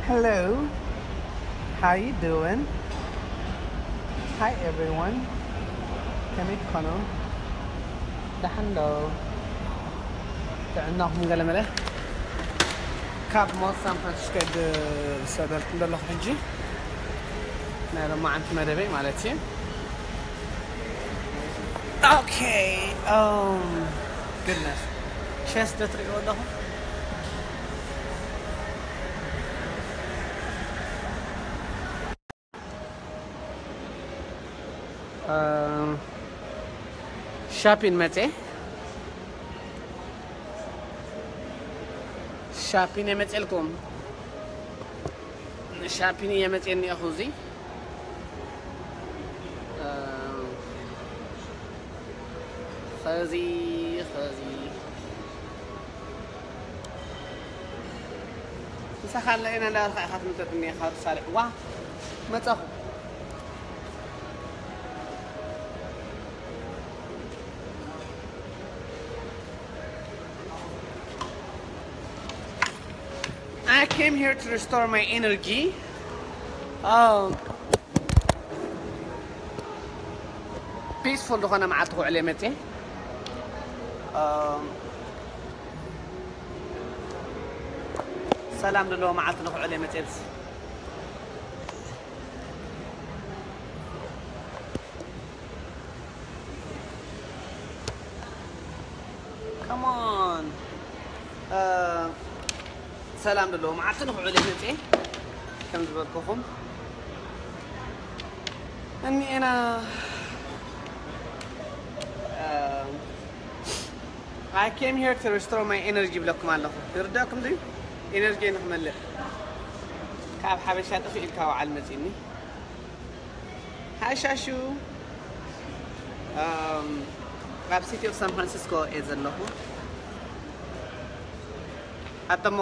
Hello. How you doing? Hi everyone. ከመይ ትኾኑ? ደሓን ዶ? ጥዕናኹም ገለ መለ? ካብ ሞል ሳን ፍራንሲስኮ ዝሰደልኩም ዘለኹ ሕጂ፣ ናይ ሎማዓንቲ መደበይ ማለት እዩ። Okay. Um, goodness. Chest ዶ ትሪእዎ ኣለኹም? Um, shopping መፀ። Shopping የመፀልኩም። Shopping እየ መፀ እኒአኹ እዚ። Um, ኸዚ፣ ኸዚ። ምሳኻ ኣለና እንዳበልካ ኢኻ ትምጠጥ እኒኻ ርሳልሕ። ዋ፣ መጸኹ። I came here to restore my energy. Um, peaceful ዝኾነ መዓልቲ ክውዕል እየ መፅየ። Um, ሰላም ዘለዎ መዓልቲ ንኽውዕል እየ መፅየ። Come on. Uh, ሰላም ዘለዎ መዓልቲ ንኽውዕል እየ መፅየ። ከም ዝበልኩኹም እኒኤና። Uh, I came here to restore my energy ብለኩም ኣለኹ። ይርዳኩም ድዩ? ኤነርጂ ንኽመልእ ካብ ሓበሻ ጥፍ ኢልካ ውዓል መፂኒ። ሃይ ሻሹ። Um, ኣብ ሲቲ ኦፍ ሳን ፍራንሲስኮ እየ ዘለኹ። ኣተሞ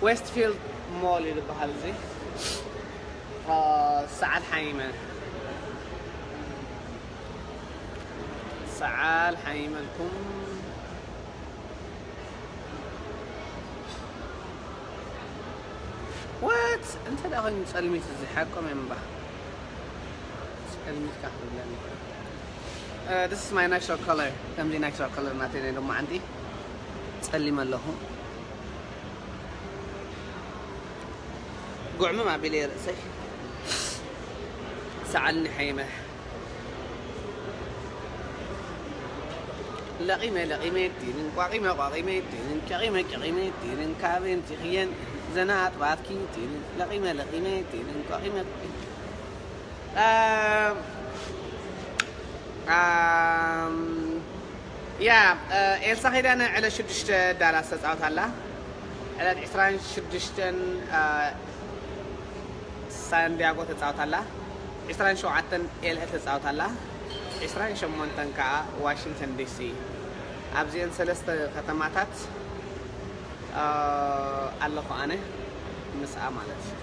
ዌስትፊልድ ሞል እዩ ዝበሃል እዚ። Uh, ሰዓል ሓይመ፣ ሰዓል ሓይመልኩም። What? እንተ ደኣ ኮይኑ ጸልሚት እዚ ሓቆም እዮም እምባ። ጸልሚት ካሕ ትብለኒ። Uh, this is my natural color. ከምዚ ናቹራል ከለር ናተይ ናይ ሎማዓንቲ ጸሊም ኣለኹ። ጉዕምም ኣቢለ ርእሰይ። ሰዓልኒ ሓይመ። ለቒመ ለቒመ ዲንን ቋቒመ ቋቒመ ዲንን ቀቒመ ቀቒመ ዲንን ካቤን ቲኽየን ዘናጥባትኪ ዲንን ለቒመ ለቒመ ዲንን ቋቒመ ቋቒመ። ኣም፣ ኣም፣ ያ፣ እ፣ ኤልሳ ኪዳነ ዕለት ሽዱሽተ ዳላስ ተጻወት ኣላ። ዕለት ዕስራን ሽዱሽተን፣ እ፣ ሳንዲያጎ ተጻወት ኣላ። ዕስራን ሸውዓተን ኤልኤ ተጻወት ኣላ። ዕስራን ሸሞንተን ከኣ ዋሽንግተን ዲሲ። ኣብዚአን ሰለስተ ከተማታት፣ እ፣ ኣለኹ ኣነ ምስኣ ማለት እዩ።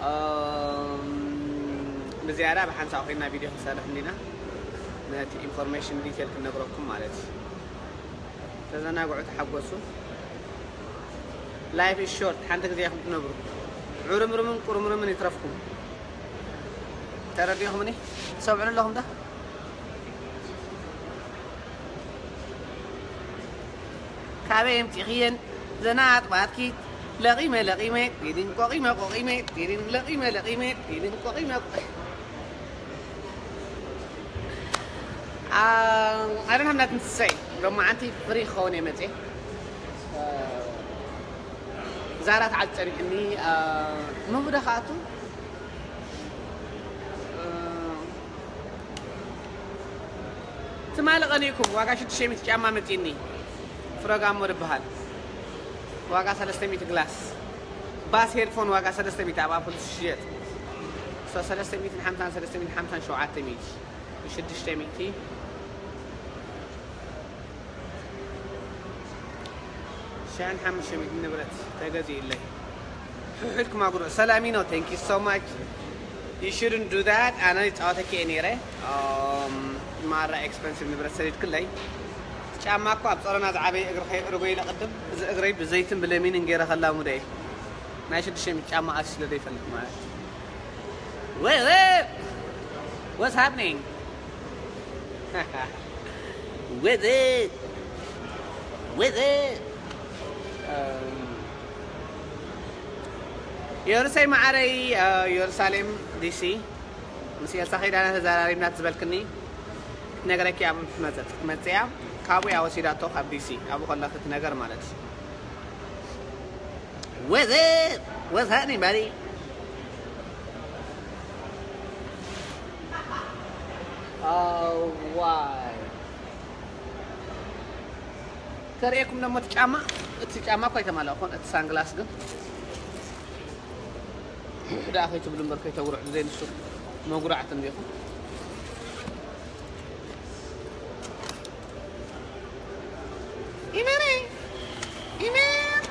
እም፣ ብዝያዳ ብሓንሳእ ኮይና ቪድዮ ክንሰርሕ እንዲና። ነቲ ኢንፎርሜሽን ዲቴል ክንነግረኩም ማለት እዩ። ተዘናግዑ፣ ተሓጎሱ። Life is short፣ ሓንቲ ግዜ ኢኹም ትነብሩ። ዕርምርምን ቁርምርምን ይትረፍኩም። ተረዲኹምኒ? ትሰምዑ ኣለኹም ዶ? ካበይ ኣምፂኽየን ዘናጥባትኪ? ለቒመ ለቒመ ዲድን ቆቒመ ቆቒመ ዲድን ለቒመ ለቒመ ዲድን ቆቒመ ቆ-፣ Um, I don't have nothing to say. ሎማዓንቲ ፍሪ ክኸውን እየ መፅየ። ዛራ ተዓል ፀኒሕኒ፣ አ፣ ምብደ ከኣቱ፣ እ፣ ትማሊ ቀኒእኩም ዋጋ ሽዱሽተ ሚእቲ ጫማ መፂኒ። ፍረጋሞ ዝበሃል ዋጋ ሰለስተ ሚእቲ፣ ግላስ ባስ ሄድፎን ዋጋ ሰለስተ ሚእቲ ኣብ ኣፕል ዝሽየጥ። ሶ ሰለስተ ሚእትን ሓምሳን፣ ሰለስተ ሚእትን ሓምሳን፣ ሸውዓተ ሚእቲ፣ ሽዱሽተ ሚእቲ፣ ሽሕን ሓሙሽተ ሚእትን ንብረት ተገዚኡለይ። ሕሕድኩም ኣጉርዕ። ሰላሚኖ፣ thank you so much. You shouldn't do that. ኣነ ይጻወተኪ እየ ነይረ። እም፣ ማራ ኤክስፐንሲቭ ንብረት ሰዲድክለይ። ጫማ እኮ ኣብ ጸሮና ዝዓበየ እግሪ ከየእርጎ ኢለ ቅድም፣ እዚ እግረይ ብዘይትን ብለሚንን ገይረ ከላሙደ እየ። ናይ ሽዱሽተ ሚእቲ ጫማ ኣስ ስለ ዘይፈልጥ ማለት እዩ። What's up? What's happening? What's up? What's up? Um, ዮርሰይ መዓረይ፣ እ፣ ዮርሳሌም ዲሲ ምስ ኤልሳ ኪዳነ ተዘራሪብና ትዝበልክኒ ክትነግረኪ እያ። ምስ መጸት ክትመጽእ እያ። ካብኡ እያ ወሲዳቶ፣ ካብ ዲሲ ኣብኡ ከላ ክትነገር ማለት እዩ። What's up? What's happening, buddy? Oh, why? ከርእየኩም ደሞ እቲ ጫማ፣ እቲ ጫማ እኮ ኣይተማላእኩን፣ እቲ ሳንግላስ ግን ደኣ ከይትብሉ እምበር ከይተጉርዑ፣ ዘይንሱ መጉራዕቲ እንዲኹም። ኢመን፣ ኢመን።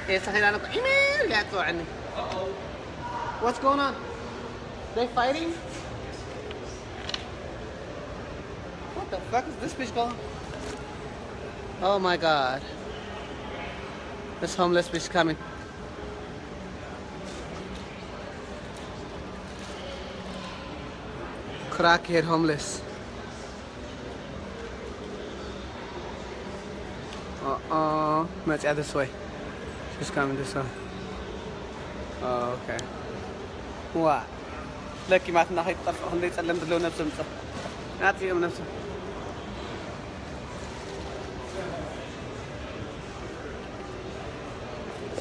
ኤልሳ ኺዳነ እኮ ኢመን ኢላ ትጽውዐኒ። What's going on? They fighting? What the fuck is this bitch going? Oh my god. This homeless bitch coming. Crackhead homeless. Uh-uh. መጽያ this way. She's coming this way. Oh, okay. What? ለኪማትና ከይትጠፍእ ክንደይ ጸለምቲ ኣለዉ ነብሶም ጸ-፣ ኣጥፊኦም ነብሶም።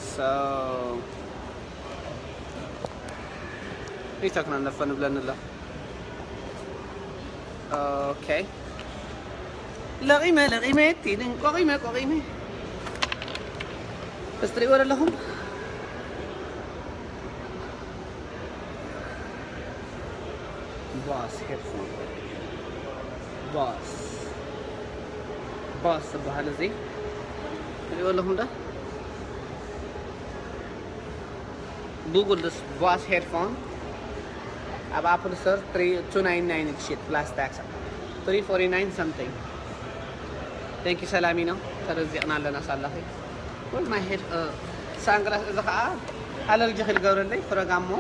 So ይተክና ነፈ ንብለኒ ኣሎ። ኦኬ። ለቒመ ለቒመ ቲንን ቆቒመ ቆቒመ። እስቲ ሪእዎ ዘለኹም። ባስ ሄድፎን። ባስ። ባስ ዝበሃል እዚ። ሪእዎ ኣለኹም ዶ? Google this Boss headphone. ኣብ ኣፕል ስቶር ትሪ ቱ ናይንቲ ናይን ክሽየጥ ፕላስ ታክስ። ትሪ ፎርቲ ናይን something። Thank you ሰላሚኖ። ተረዚቕና ኣለና ሳላኺ። Where's my head? Uh, ሳንግላስ እዚ ኸዓ ኣለርጂ ክልገብረለይ ፍረጋሞ።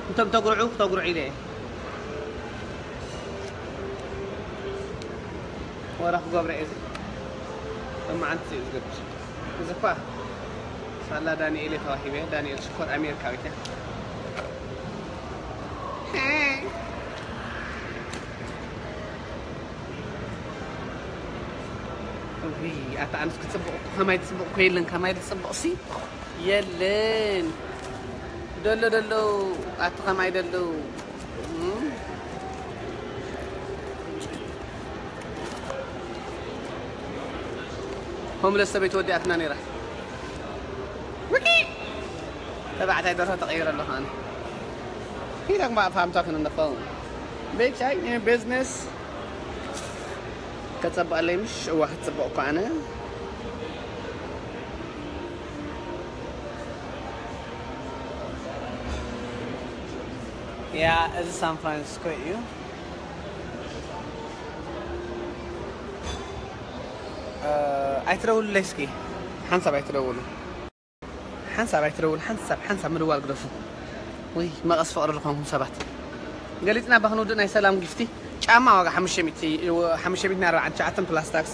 እንቶም ተጉርዑ፣ ተጉርዑ ኢለ እየ። ወረ ክገብረ እየ እዚ። እማዓንቲ እዩ ዝገብር። እዚ እኳ ሳላ ዳንኤል እየ ተዋሂበ። ዳንኤል ሽኮር ኣሜሪካዊት እያ። Hey። እውይ፣ ኣታ ኣነስ ክጽብቕ እኮ፣ ከማይ ዝጽብቕ እኮ የለን፣ ከማይ ዝጽብቕ ሲ የለን። ደሎ ደሎ፣ ኣቲ ከማይ ደሎ። እም። ሆምለስ ሰበይቲ ወዲኣትና ነይራ። ውኪ! ተባዕታይ ደርሆ ተቐይረ ኣለኹ ኣነ። He talking about if I'm talking on the phone. Bitch, I in business. ከጸብቐለይ ምሽ? እዋ፣ ክጽብቕ እኮ ኣነ። ያ፣ እዚ ሳን ፍራንሲስኮ እዩ። እ፣ ኣይትደውሉለይ እስኪ። ሓንሳብ ኣይትደውሉ። ሓንሳብ ኣይትደውሉ። ሓንሳብ፣ ሓንሳብ ምድዋል ግደፉ። ወይ መቐስ ፍቕሪ ዝኾንኩም ሰባት። ገሊጽና እባ ክንውድእ ናይ ሰላም ጊፍቲ። ጫማ ዋጋ ሓሙሽተ ሚእቲ፣ ሓሙሽተ ሚእቲ ኣርባዓን ትሽዓተን ፕላስ ታክስ፣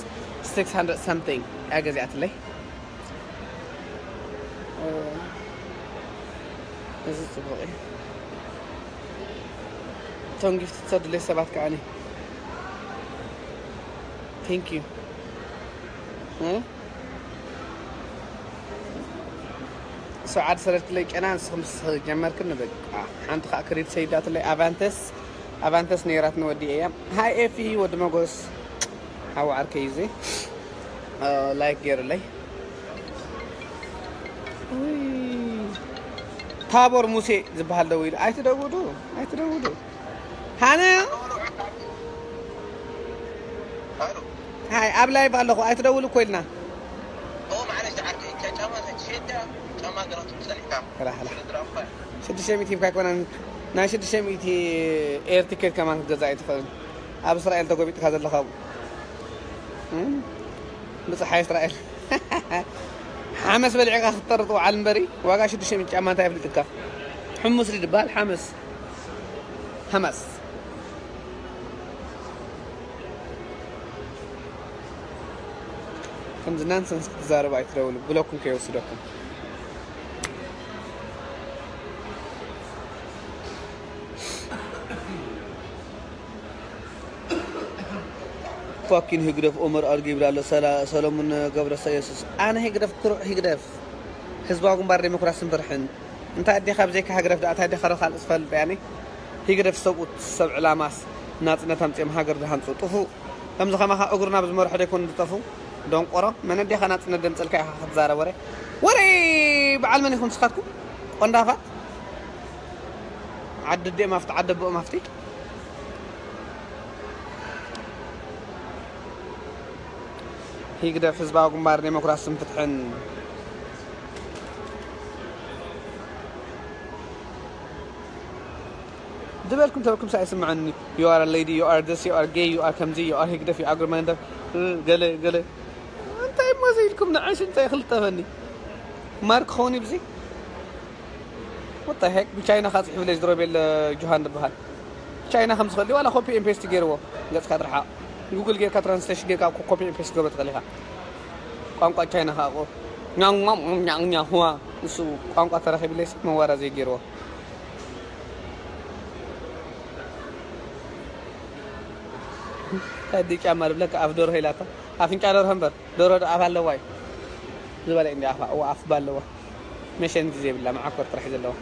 ሲክስ ሃንድረድ something እያ ገዚኣትለይ። ኦ፣ እዚ ጽቡቕ እዩ። እቶም ጊፍቲ ትሰዱለይ ሰባት ከዓኒ። Thank you። እ? ሰዓድ ሰለትለይ ጨና ንስኹም ምስ ጀመርክን በቃ። ሓንቲ ኸዓ ክሪድ ሰይዳትለይ ኣቫንተስ፣ ኣቫንተስ ነይራትኒ ወዲኤ እያ። ሃይ ኤፊ ወዲ መጎስ። ሓው ዓርከይ እዩ እዚ። እ፣ ላይክ ገይሩለይ። ውይ። ታቦር ሙሴ ዝበሃል ደው ኢሉ። ኣይትደውዱ፣ ኣይትደውዱ። ሃነ። ሃይ፣ ኣብ ላይቭ ኣለኹ። ኣይትደውሉ እኮ ኢልና። ራሕላ። ሽዱሽተ ሚእቲ ሂብካ ኣይኮነን። ናይ ሽዱሽተ ሚእቲ ኤር ቲኬት ከማን ክትገዛእ ኣይትኽእልን። ኣብ እስራኤል ተጎቢጥካ ዘለኻ ኣብኡ። እም? ብፀሓይ እስራኤል። ሓመስ በሊዕካ ክትጠርጥ ውዓል እምበሪ፣ ዋጋ ሽዱሽተ ሚእቲ ጫማ እንታይ የፍልጥካ? ሕሙስ ድዩ ዝበሃል? ሓመስ። ሓመስ። ከምዚ ናንሰንስ ክትዛረቡ ኣይትደውሉ፣ ብሎኩም ከይወስደኩም። ፋኪን ህግደፍ ኦመር ኣርጊ ይብል ኣሎ። ሰላ-፣ ሰለሙን ገብረሰየሱስ። ኣነ ህግደፍ ክሩዕ ህግደፍ። ህዝባዊ ግንባር ዴሞክራስን ፍርሕን። እንታይ ኣዴኻ ብዘይካ ህግደፍ ደኣ እንታይ ኣዴኻ ካልእ ዝፈልጥ ያኒ? ህግደፍ ሰብኡት ሰብ ዕላማስ ናጽነት ኣምጺኦም ሃገር ዝሃንጹ ጥፉእ። ከምዚ ከማኻ እግሩ ናብ ዝመርሖ ደይኮኑ ዝጠፉ። ደንቆሮ። መን ኣዴኻ ናጽነት ደምጸልካ ኢኻ ክትዛረብ ወረ? ወረ በዓል መን ኢኹም ንስኻትኩም? ቆንዳፋት። ዓዲ ኣዴኦም ኣብቲ ዓዲ ኣቦኦም ኣብቲ። ህግደፍ ህዝባዊ ግንባር ዴሞክራስን ፍትሕን። ዝበልኩም ተበልኩም ሳይ ስምዐኒ። You are a lady, you are this, you are gay, you are ከምዚ, you are ህግደፍ, you are ግርመንደፍ፣ ገለ ገለ። እንታይ እሞ ዘይልኩም ንዓይሽ እንታይ ክልጠፈኒ? ማርክ ኾኒ ብዚ? What the heck? ብቻይና ካ ጽሒፍለይ ዝሮቤል ጆሃን ዝበሃል። ቻይና ከም ዝኸዲ ዋላ ኮፒ ኤን ፔስት ገይርዎ። ገጽካ ትርሓቕ። ጉግል ጌርካ ትራንስሌሽን ጌርካ ኮ-፣ ኮፒ ኤን ፔስት ገብረ ትኽእል ኢኻ። ቋንቋ ቻይና ካ እኮ ኛው ኛው ኛው ኛው ሁዋ። እሱ ቋንቋ ተረኺብለይ ሰብ መዋራ ዘይገይርዎ። ኣዲ ጫማ ልብለካ ኣፍ ደርሆ ኢላታ። ኣፍንጫ ደርሆ እምበር ደርሆ ዶ ኣፍ ኣለዋ እዩ? ዝበለ እንዲ ኣፋ፣ እዋ ኣፍ ባለዋ። መሸንቲ ዘይብላ መዓኮር ጥራሕ ዘለዋ።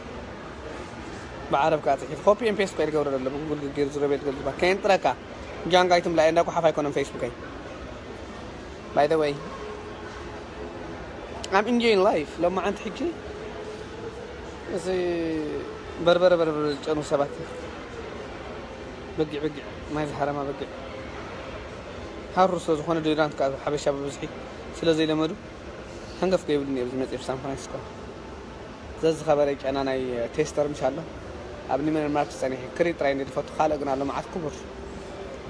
ብዓረብ ከዓ ጽሒፍ ኮፒ ኤን ፔስት ኮይር ገብረ ዘሎ ብጉግል ገይሩ ዝረቤት ገልባ። ከየንጥረካ። ጃንጋይ ትምላ እንዳ ጓሓፍ ኣይኮነን ፌስቡከይ። By the way, I'm enjoying life። ሎማዓንቲ ሕጂ እዚ በርበረ በርበረ ዝጨኑ ሰባት በጊዕ በጊዕ ማይ ዝሓረማ በጊዕ ሃሩ ስለ ዝኾነ ዶይራንት ከዓ ሓበሻ ብብዝሒ ስለ ዘይለመዱ ሕንገፍ ከይብሉኒ እዮም ዝመፅእ ብሳን ፍራንሲስኮ። ዘዝኸበረ ጨና ናይ ቴስተር ምሽ ኣሎ። ኣብ ኒመን ማርክ ጸኒሐ ክሪ ጥራይ እንደ ዝፈቱ ካልእ ግን ኣሎ መዓት ክቡር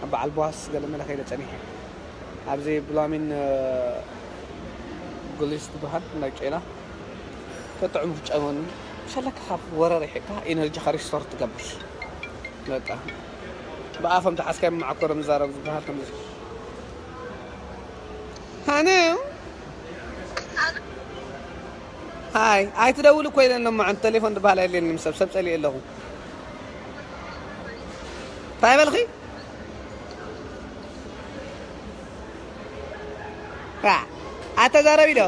ኣብ በዓል በዋስ ገለ መለ ከይደ ጸኒሐ። ኣብዚ ብላሚን፣ እ፣ ግሊስ ትበሃል ናይ ጨና ተጥዕሙ ክጨመኒ። ሸለካ ካብ ወረ ርሒቕካ ኢነርጂኻ ሪስቶር ትገብር። በቃ ብኣፎም ተሓዝካዮም መዓኮሮም ዝዛረቡ ዝበሃል ከምዚ። ሃነ። ሃይ፣ ኣይትደውል እኮ ኢለን ሎማዓንቲ ቴሌፎን ዝበሃል የድልየኒ ምስ ሰብ፣ ሰብ ጸሊኤ ኣለኹ። እንታይ በልኺ? ዋ፣ ኣተዛረቢ ዶ?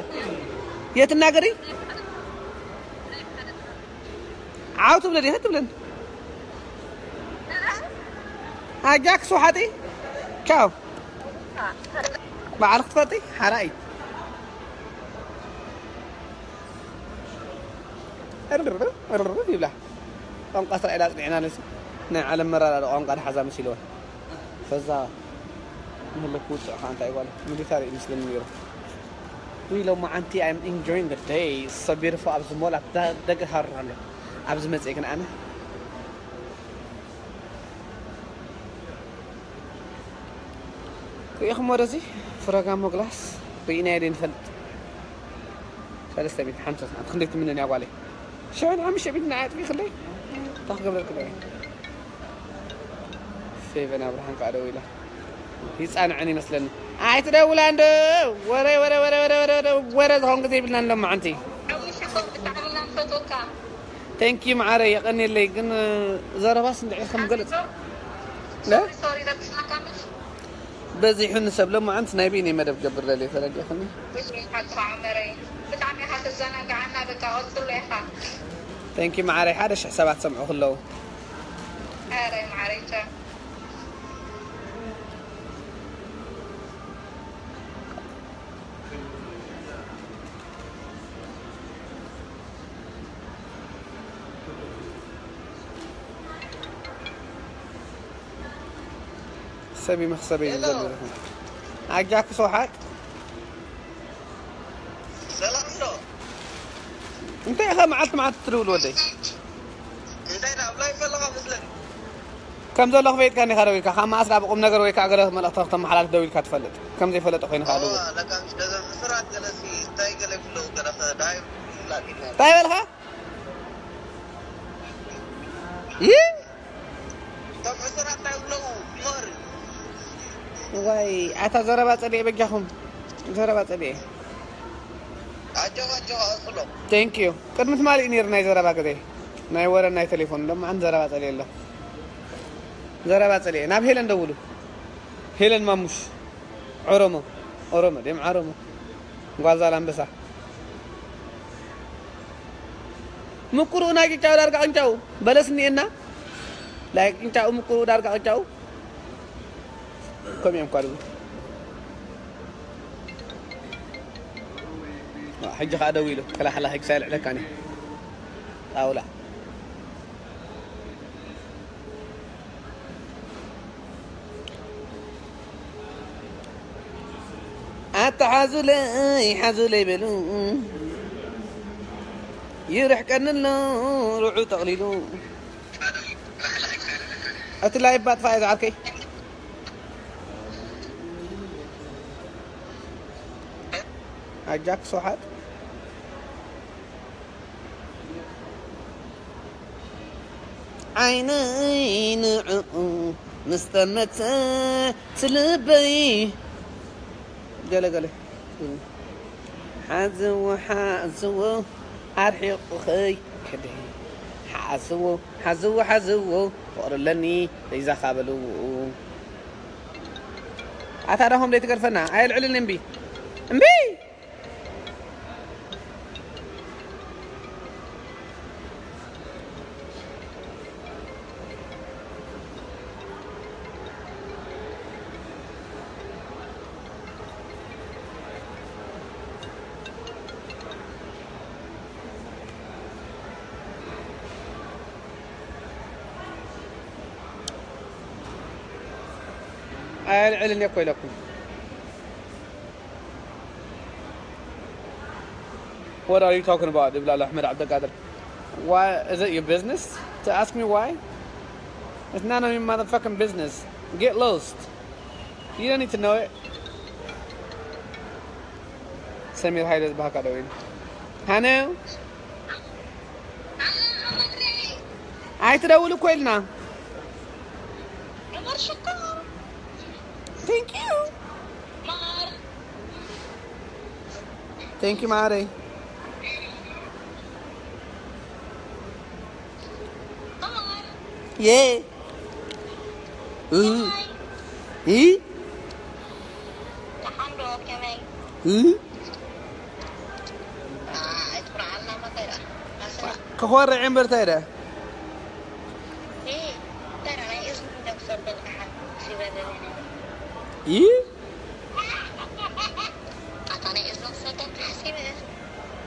የትናገሪ? ዓው ትብለ ዲኻ ትብለን? ኣጃክስ ውሓጢ። ቻው። በዓል ክትፈጢ ሓራይ። እርር እርር ይብላ። ቋንቋ እስራኤል ኣጽኒዕና ነሲ ናይ ዓለም መራዳዲ ቋንቋ ድሓዛ መሲልወን። ፈዛ ንህለ ክውፅዕ ከዓ እንታይ ጓል ሚሊታሪ እዩ ምስልን ነይሩ። ውይ ሎማዓንቲ I'm enjoying the day. So beautiful። ኣብዚ ሞል ኣብ ዳ-፣ ደገ ሃሩር ኣሎ። ኣብዚ መፅእ ግን ኣነ ርኢኹሞ ዶ እዚ ፍረጋሞ ግላስ? ርኢናዮ ዶ ንፈልጥ? ሰለስተ ሚእቲ ሓምሳ ሳንት ክንደይ ትምንን እያ ጓለይ? ሽሕን ሓሙሽተ ሚእትን ንዓይ ኣጥፊእክለይ? እንታይ ክገብረልክለይ? ፌቨን ኣብርሃም ከዓ ደው ኢላ። ይጻንዐን ይመስለኒ። ኣይትደውላ እንዶ። ወረ፣ ወረ፣ ወረ ዝኾን ግዜ ይብልና ኣሎ መዓንቲ። ሓሙሽተ እኮ ብጣዕሚ ኢና ንፈትወካ። Thank you መዓረ፣ የቐንየለይ። ግን ዘረባስ እንድዒ ከም ገለጽ። ሶሪ፣ ሶሪ፣ ረቢሽናካ ምሽ? በዚሑ ንሰብ ሎማዓንቲ ናይ በይነይ መደብ ክገብር ደልየ ተረዲእኽኒ። እሺ፣ ሓቅኻ ዓመረይ። ብጣዕሚ ኢኻ ተዘናግዓና፣ በቃ ቀጽሎ ኢኻ። Thank you መዓረይ፣ ሓደ ሽሕ ሰባት ሰምዑ ክለዉ። ኧረ መዓረይ፣ ቻው። ሰቢ መኽሰበይ እዩ ዘሎ። ኣጃክስ ውሓጥ። ሰላም ዶ? እንታይ ኢኻ መዓልቲ መዓልቲ ትድውል ወደይ? እንታይ ደኣ ኣብ ላይፍ ኣለኻ መስለኒ። ከም ዘለኹ ፈይጥካኒ ኢኻ ደው ኢልካ። ካብ መዓስ ደኣ ብቁም ነገር ወይ ከዓ ገለ መልእኽቲ ከተመሓላልፍ ደው ኢልካ ትፈልጥ? ከም ዘይፈለጠ ኮይንካ ደው። ለካ ምሽ ገዛ ሕሱራት ገለሲ እንታይ ገለ ይብለው ገለ ከ ደሃይ ይብላል። እንታይ በልካ? ይህ? እቶም ሕሱራት እንታይ ይብለው? ሞር። ዋይ፣ ኣታ ዘረባ ጸሊኤ በጃኹም። ዘረባ ጸሊኤ። ኣጆኻ፣ ኣጆኻ፣ ቀጽሎ። Thank you። ቅድሚ ትማሊ እዩ ነይሩ ናይ ዘረባ ግዜ። ናይ ወረ ናይ ቴሌፎን። ሎማዓንቲ ዘረባ ጸሊኤ ኣሎ። ዘረባ ጸሊኤ። ናብ ሄለን ደውሉ። ሄለን ማሙሽ። ኦሮሞ። ኦሮሞ። ደም ኦሮሞ። ጓል ዛላምበሳ። ምቁሩ ናይ ቅጫው ዳርጋ ቅጫው። በለስ እኒኤና። ላይ ቅጫው ምቁሩ ዳርጋ ቅጫው። ከምኡ እዮም እኳ ድብሉ። ሕጂ ኸኣ ደው ኢሉ፣ ከላሕላ ሕጂ ሳይልዕለካኒ። ጣውላ። ኣታ ሓዙለይ፣ ሓዙለይ በሉ። ይርሕቀኒ ኣሎ፣ ርዑ ጠቕሊሉ። እቲ ላይቭ ባጥፋ እየ ዝዓርከይ። ኣጃክ ሰውሓት። ዓይነይ ንዕኡ ምስ ጠመተ ትልበይ። ገለ ገለ። ሓዝዎ፣ ሓዝዎ፣ ኣርሒቑ ኸይከደ። ሓዝዎ፣ ሓዝዎ፣ ሓዝዎ፣ ፍቕሪ ኣለኒ፣ በይዛኻ በልዎ። ኣታ ዳኹም ደይትገድፈና፣ ኣየልዕልን እምቢ። እምቢ! ኣየልዕልን እኮ ኢለኩም። What are you talking about? ይብላል ኣሕመድ ዓብደልቃድር። Why is it your business to ask me why? It's none of your motherfucking business. Get lost. You don't need to know it. ሰሚር ሃይለ ዝበሃካ ደው ኢሉ። ሃነ ኣይትደውል እኮ ኢልና። Thank you. Thank you ማረይ። የ እ እ እ ክኾርዕ እምበር እንታይ ደኣ? እ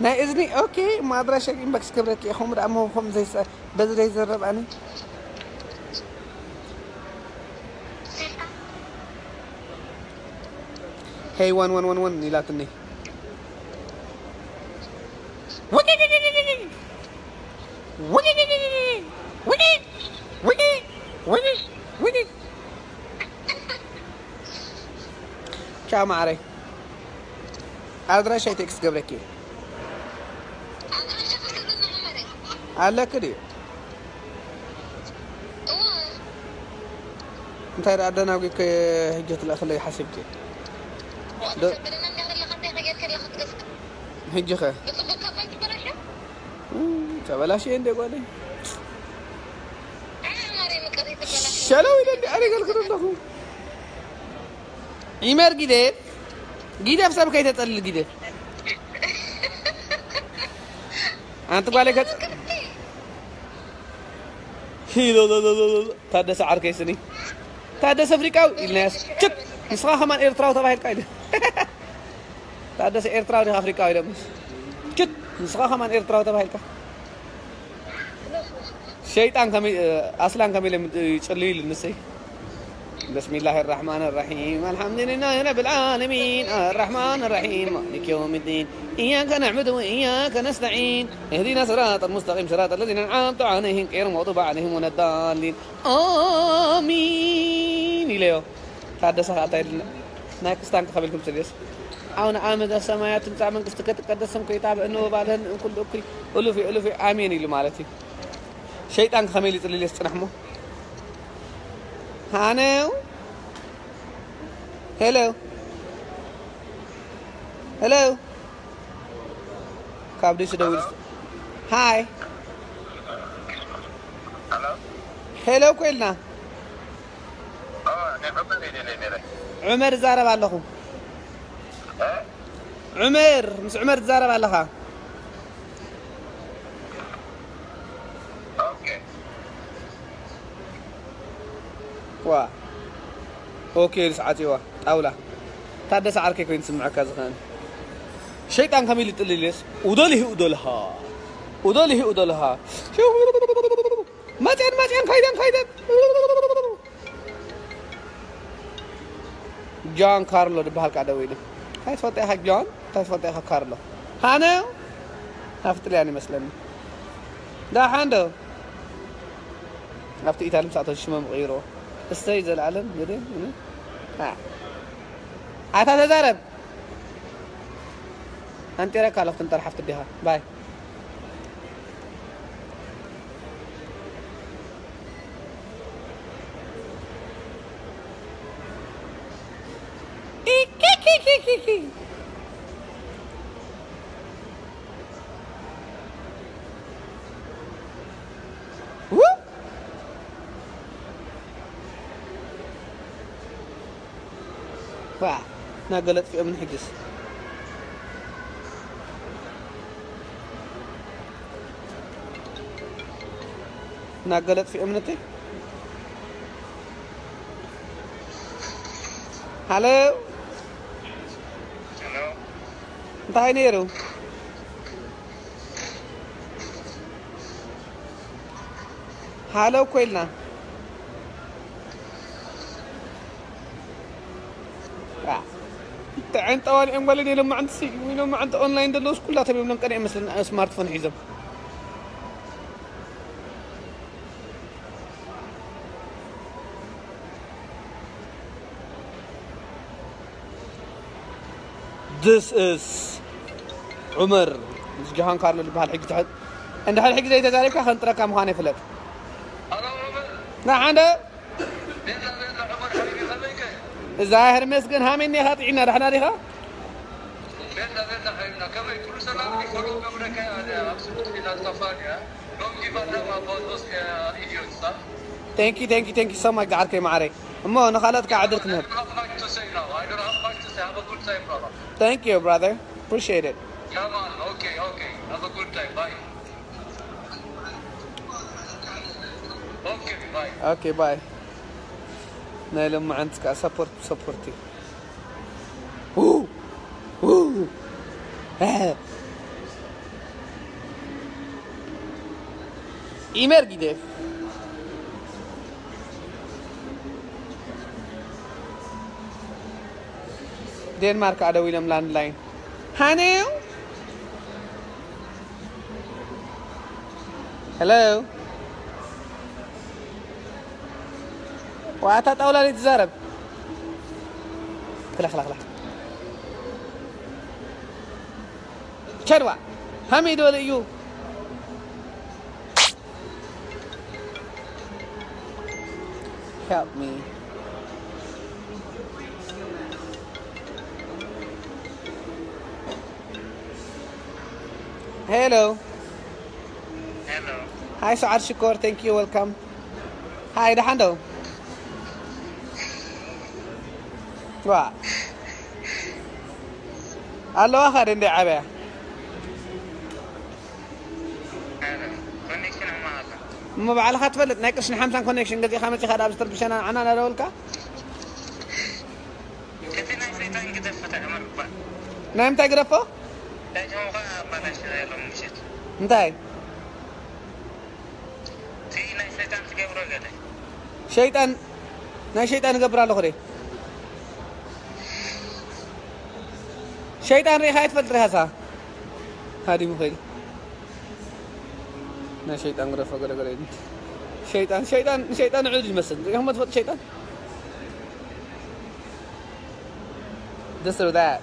ናይ እዝኒ ኦኬ። ማድራሻ ኢንቦክስ ክብረኪ ኢኹም ደኣ ሞ ከም ዘይሰ በዚ ዘይዘረብ ኣነ። ሄይ ዋን ዋን ዋን ዋን ኢላትኒ። ቻው ማዕረይ። ኣድራሻይ ቴክስት ገብረኪ ኣለክ ድዩ? እንታይ ደኣ ኣደናጒ ከ ህጂ ትልእኽለይ ሓሲብኪ? ዶ-፣ ህጂ ኸ? እም፣ ተበላሽየ እንደ ጓለይ። ሸለው ኢለ እንደ ኣረ ገልክር ኣለኹ። ዒመር ጊደፍ፣ ጊደፍ ሰብ ከይተጸልል ጊደፍ። ኣንቲ ጓለይ ከጽ-፣ ሂሎሎሎሎ፣ ታደሰ ዓርከይ ስኒ። ታደሰ ኣፍሪቃዊ ኢልናያስ። ችት! ንስኻ ከማን ኤርትራዊ ተባሂልካ ኢለ። ታደሰ ኤርትራዊ ዲኻ ኣፍሪቃዊ ኢሎምስ። ችት! ንስኻ ከማን ኤርትራዊ ተባሂልካ። ሸይጣን ከመይ፣ ኣስላን ከመይ ኢለ ይጽልዩ ኢሉ ንሰይ። بسم الله الرحمن الرحيم. الحمد لله رب العالمين. الرحمن الرحيم. مالك يوم الدين. إياك نعبد وإياك نستعين. اهدنا الصراط المستقيم. صراط الذين أنعمت عليهم غير المغضوب عليهم ولا الضالين. آمين. ኢለዮ። ታደሰ ኸኣ እንታይ ኢልና? ናይ ክስታን ክኸብልኩም ስልዮስ። ኣቡነ አብ ዘሰማያት ትምጻእ መንግስትከ ትቀደስ ስምከ ይትባእ በእንወ ባልህን እንኩል እኩይ እሉፊ እሉፊ ኣሜን ኢሉ ማለት እዩ። ሸይጣን ከመይ ኢሉ ይጽልል ዝጽንሕ እሞ? ሃነው? ሄሎ? ሄሎ? ካብ ዲስ ደውል። ሃይ። ሄሎ እኮ ኢልና። ዑመር እዛረብ ኣለኹ። ዑመር፣ ምስ ዑመር ትዛረብ ኣለኻ። ዋ። ኦኬ፣ ኢልስ ዓጽዋ ጣውላ። ታደሰ ዓርከይ ኮይኑ ዝስምዐካ ዝኽእል። ሸይጣን ከመይ ኢሉ ይጥልልስ? ኡደልሂ ኡደልሃ። ኡደልሂ ኡደልሃ። መጽአን፣ መጽአን፣ ካይደን፣ ካይደን። ጃን ካርሎ ዝበሃል ቃ ደው ኢሉ። እንታይ ትፈልጦ ኢኻ ጃን? እንታይ ትፈልጦ ኢኻ ካርሎ? ሃነ? ናፍጥልያን ይመስለኒ። ዳሓን ዶ? ኣብቲ ኢታሊ ምሳእቶ ሽሞም ቀይሮ። እሰይ ዘላለም፣ ግደ፣ እነ? አ። ኣታ ተዛረብ። ኣንጢረካ ኣለኹ፣ ትንጠር ሓፍቲ ዲኻ። ባይ። ኢኪኪኪኪኪ። ው! ዋ፣ ናገለጥፊኦምን ሕጅስ። ናገለጥፊኦምን እቲ። ሃሎ። እንታይ ነይሩ? ሃሎ እኮ ኢልና። አ፣ ጥዕን ጠዋሊኦም ጓል ኢሎም መዓንቲ ሲ-፣ ኢሎም መዓንቲ ኦንላይን ዘለውስ ኩላቶም እዮም ለንቀን እዮም መስለን ስማርትፎን ሒዞም። This is ዑመር ምስ ጆሃን ካርሎ ዝበሃል ሕጂ ትሕት። እንድሕር ሕጂ ዘይተዛሪብካ ከንጥረካ ምዃነይ ፍለጥ። ንሓንደ እዛ ሄርሜስ ግን ሃሜን ኢኻ ጥዒና ዳሕና ዲኻ? Thank you, thank you, thank you so much ዓርከይ ማዓረይ። እሞ ንኻልኦት ከዓ ዕድል ክንህብ። Thank you brother, appreciate it. Okay, bye. ናይ ሎማዓንቲ ከዓ ሰፖርት ሰፖርት እዩ። ው! ው! እ! ኢመር ጊደፍ ዴንማርክ ኣደው ኢሎም ላንድ ላይን። ሃኔው። ሄሎ። ዋታ ጣውላ ዘይትዛረብ። ክላ፣ ክላ፣ ክላ። ቸድዋ። ሃመይ ደወለ እዩ። Help me. Hello. Hello. Hi, Suad Shukor. Thank you. Welcome. Hi, ደሓን ዶ? ዋ። ኣለዋ ኸ ደንደ ዓበያ? ኮኔክሽን ኣማሃላ። እሞ ባዕልኻ ትፈልጥ፣ ናይ ቅርሽን ሓምሳን ኮኔክሽን ገዚእኻ መጺኻ ዳብ ዝተርብሸና ንዓና እናደወልካ? እቲ ናይ ሰይጣን ግደፎ ተኣመር እባ። ናይ ምንታይ ግደፎ? ዳኛው ኸኣ ኣባላሽ ያለው ምሽት። እንታይ? እቲ ናይ ሰይጣን ትገብሮ ገለ። ሸይጣን ናይ ሸይጣን እገብር ኣለኹ ደ። ሸይጣን ርኢኻ ኣይትፈልጥ ርኢኻሳ። ሃዲሙ ኸይዱ። ናይ ሸይጣን ግደፎ ገለ ገለ ይብል። ሸይጣን፣ ሸይጣን፣ ሸይጣን ንዑ ዝመስል። ርኢኹም ትፈልጡ ሸይጣን? This or that.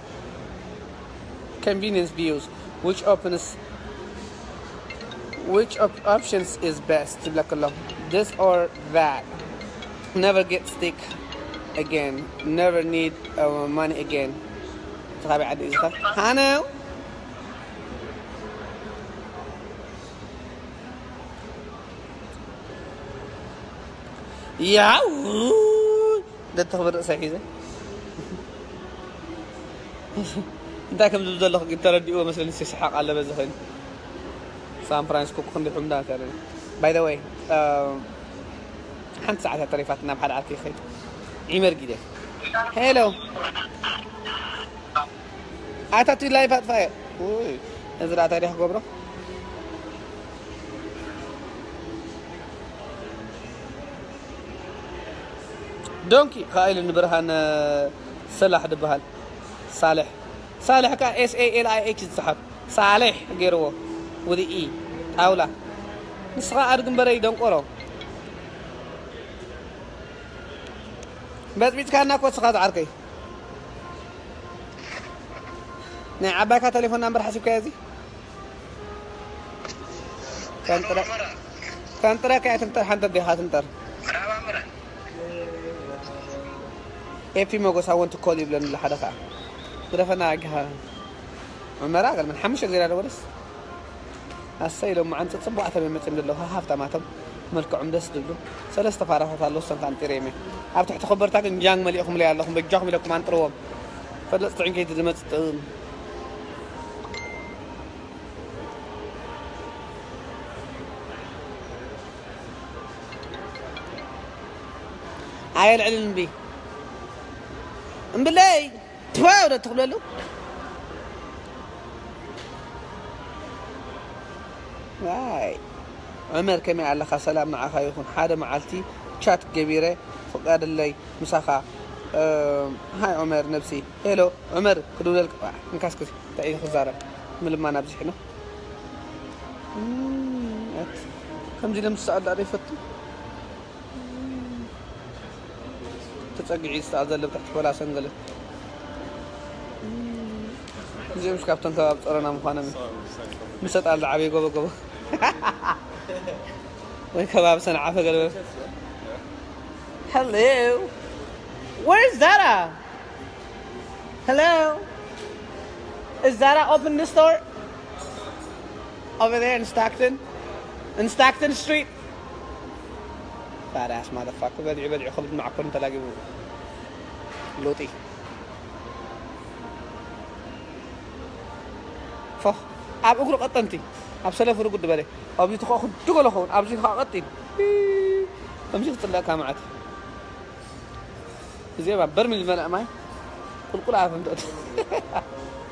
Convenience bills. Which opens, which op-, options is best? ትብለክ ኣሎ. This or that. Never get sick again. Never need, uh, money again. ተኻቢ ዓዲ እዩ ዝኸ-፣ ሃነው። ያው ደተኽብር ርእሰ ሒዘ እንታይ ከም ዝብል ዘለኹ ግን ተረዲእዎ መስለኒ። ሲስሓቕ ኣለ በዚ ኮይኑ ሳን ፍራንሲስኮ ክንዲ ሑምዳ ተረ። By the way, ሓንቲ ሰዓት እያ ተሪፋት ናብ ሓደ ዓርኪ ይኸይድ። ዒመር ጊደ። ሄሎ። ኣታቱ ላይፍ ኣጥፋየ። ውይ፣ እዚ ደኣ ታዲያ ክገብሮ? ዶንኪ፣ ከኣ ኢሉ ንብርሃን ሰላሕ ድበሃል። ሳልሕ። ሳልሕ ከኣ S A L I H ዝጸሓፍ። ሳልሕ ገይርዎ። With E። ጣውላ። ንስኻ ኣድግምበረይ ደንቆሮ። በጽቢጽካና እኮ ንስኻ ዝዓርከይ። ናይ ዓባይካ ቴሌፎን ናምበር ሓሲብካዮ እዚ? ከንጥረ-፣ ከንጥረካ እያ ትንጠር፣ ሓንቲ ኣዴኻ ትንጠር። ኤፊ መጎስ፣ I want to call you ብለኒ ኣሎ ሓደ ኸዓ። ግደፈና ኣጊኻ። ዑመራ ገርመን ሓሙሽተ ዜሮ ኣለዎ ደስ። ኣሰይ፣ ሎማዓንቲ ጽቡቓት እዮም መጺኦም ዘለዉ። ሃ፣ ሃፍታማቶም፣ መልክዖም ደስ ዝብሉ። ሰለስተ ፋራታት ኣለዉ፣ እሶም ከኣ ኣንጢረዮም እየ። ኣብ ትሕቲ ኮበርታ ግን ጃንግ መሊእኹምለይ ኣለኹም፣ በጃኹም ኢለኩም ኣንጥርዎም። ፈለጥቲ ዕንከይቲ ዝመጽእ ጥቕም። ኣየልዕልን እምቢ። እምብለይ፣ ትፋው ዶ ትኽብለሉ? ዋይ። ዑመር፣ ከመይ ኣለኻ? ሰላም ንዓኻ ይኹን። ሓደ መዓልቲ ቻት ገቢረ ፍቐደለይ ምሳኻ። እም፣ ሃይ ዑመር ነብሲ። ሄሎ ዑመር፣ ክድውለልካ። ዋ፣ እንካስክስ፣ እንታይ ኢሉ ክዛረብ? ምልማን ኣብዚሕና። እም፣ ኣት-፣ ከምዚ ኢሎም ዝሰኣሉ ዶ ይፈቱ? ተጸጊዑ ይስተኣል ዘሎ ብታሕቲ ፖላሰን ገለ። እዚኦም ካብቶም ከባቢ ጸሮና ምዃኖም እዩ። ምሰጥ ኣሎ ዓብዪ ጎቦ ጎቦ። ወይ ከባቢ ሰንዓፈ ገለ በለ። Hello. Where's Zara? Hello. Is Zara open the store? Over there in Stockton? In Stockton Street? Fat ass motherfucker. በሊዑ በሊዑ ከብዱ መዓኮር እንተላጊቡ። ሎጢ። ፎኽ። ኣብ እግሩ ቀጠንቲ። ኣብ ሰለፉ ርጉድ በለ። ኣብዚ ተኸኹ ድጎሎ ኸውን። ኣብዚ ከዓ ቀጢን። ከምዚ ክጽለእካ መዓት። እዚኦም ኣብ በርሚል ዝመልአ ማይ ቁልቁል ኣፎም ተእት-፣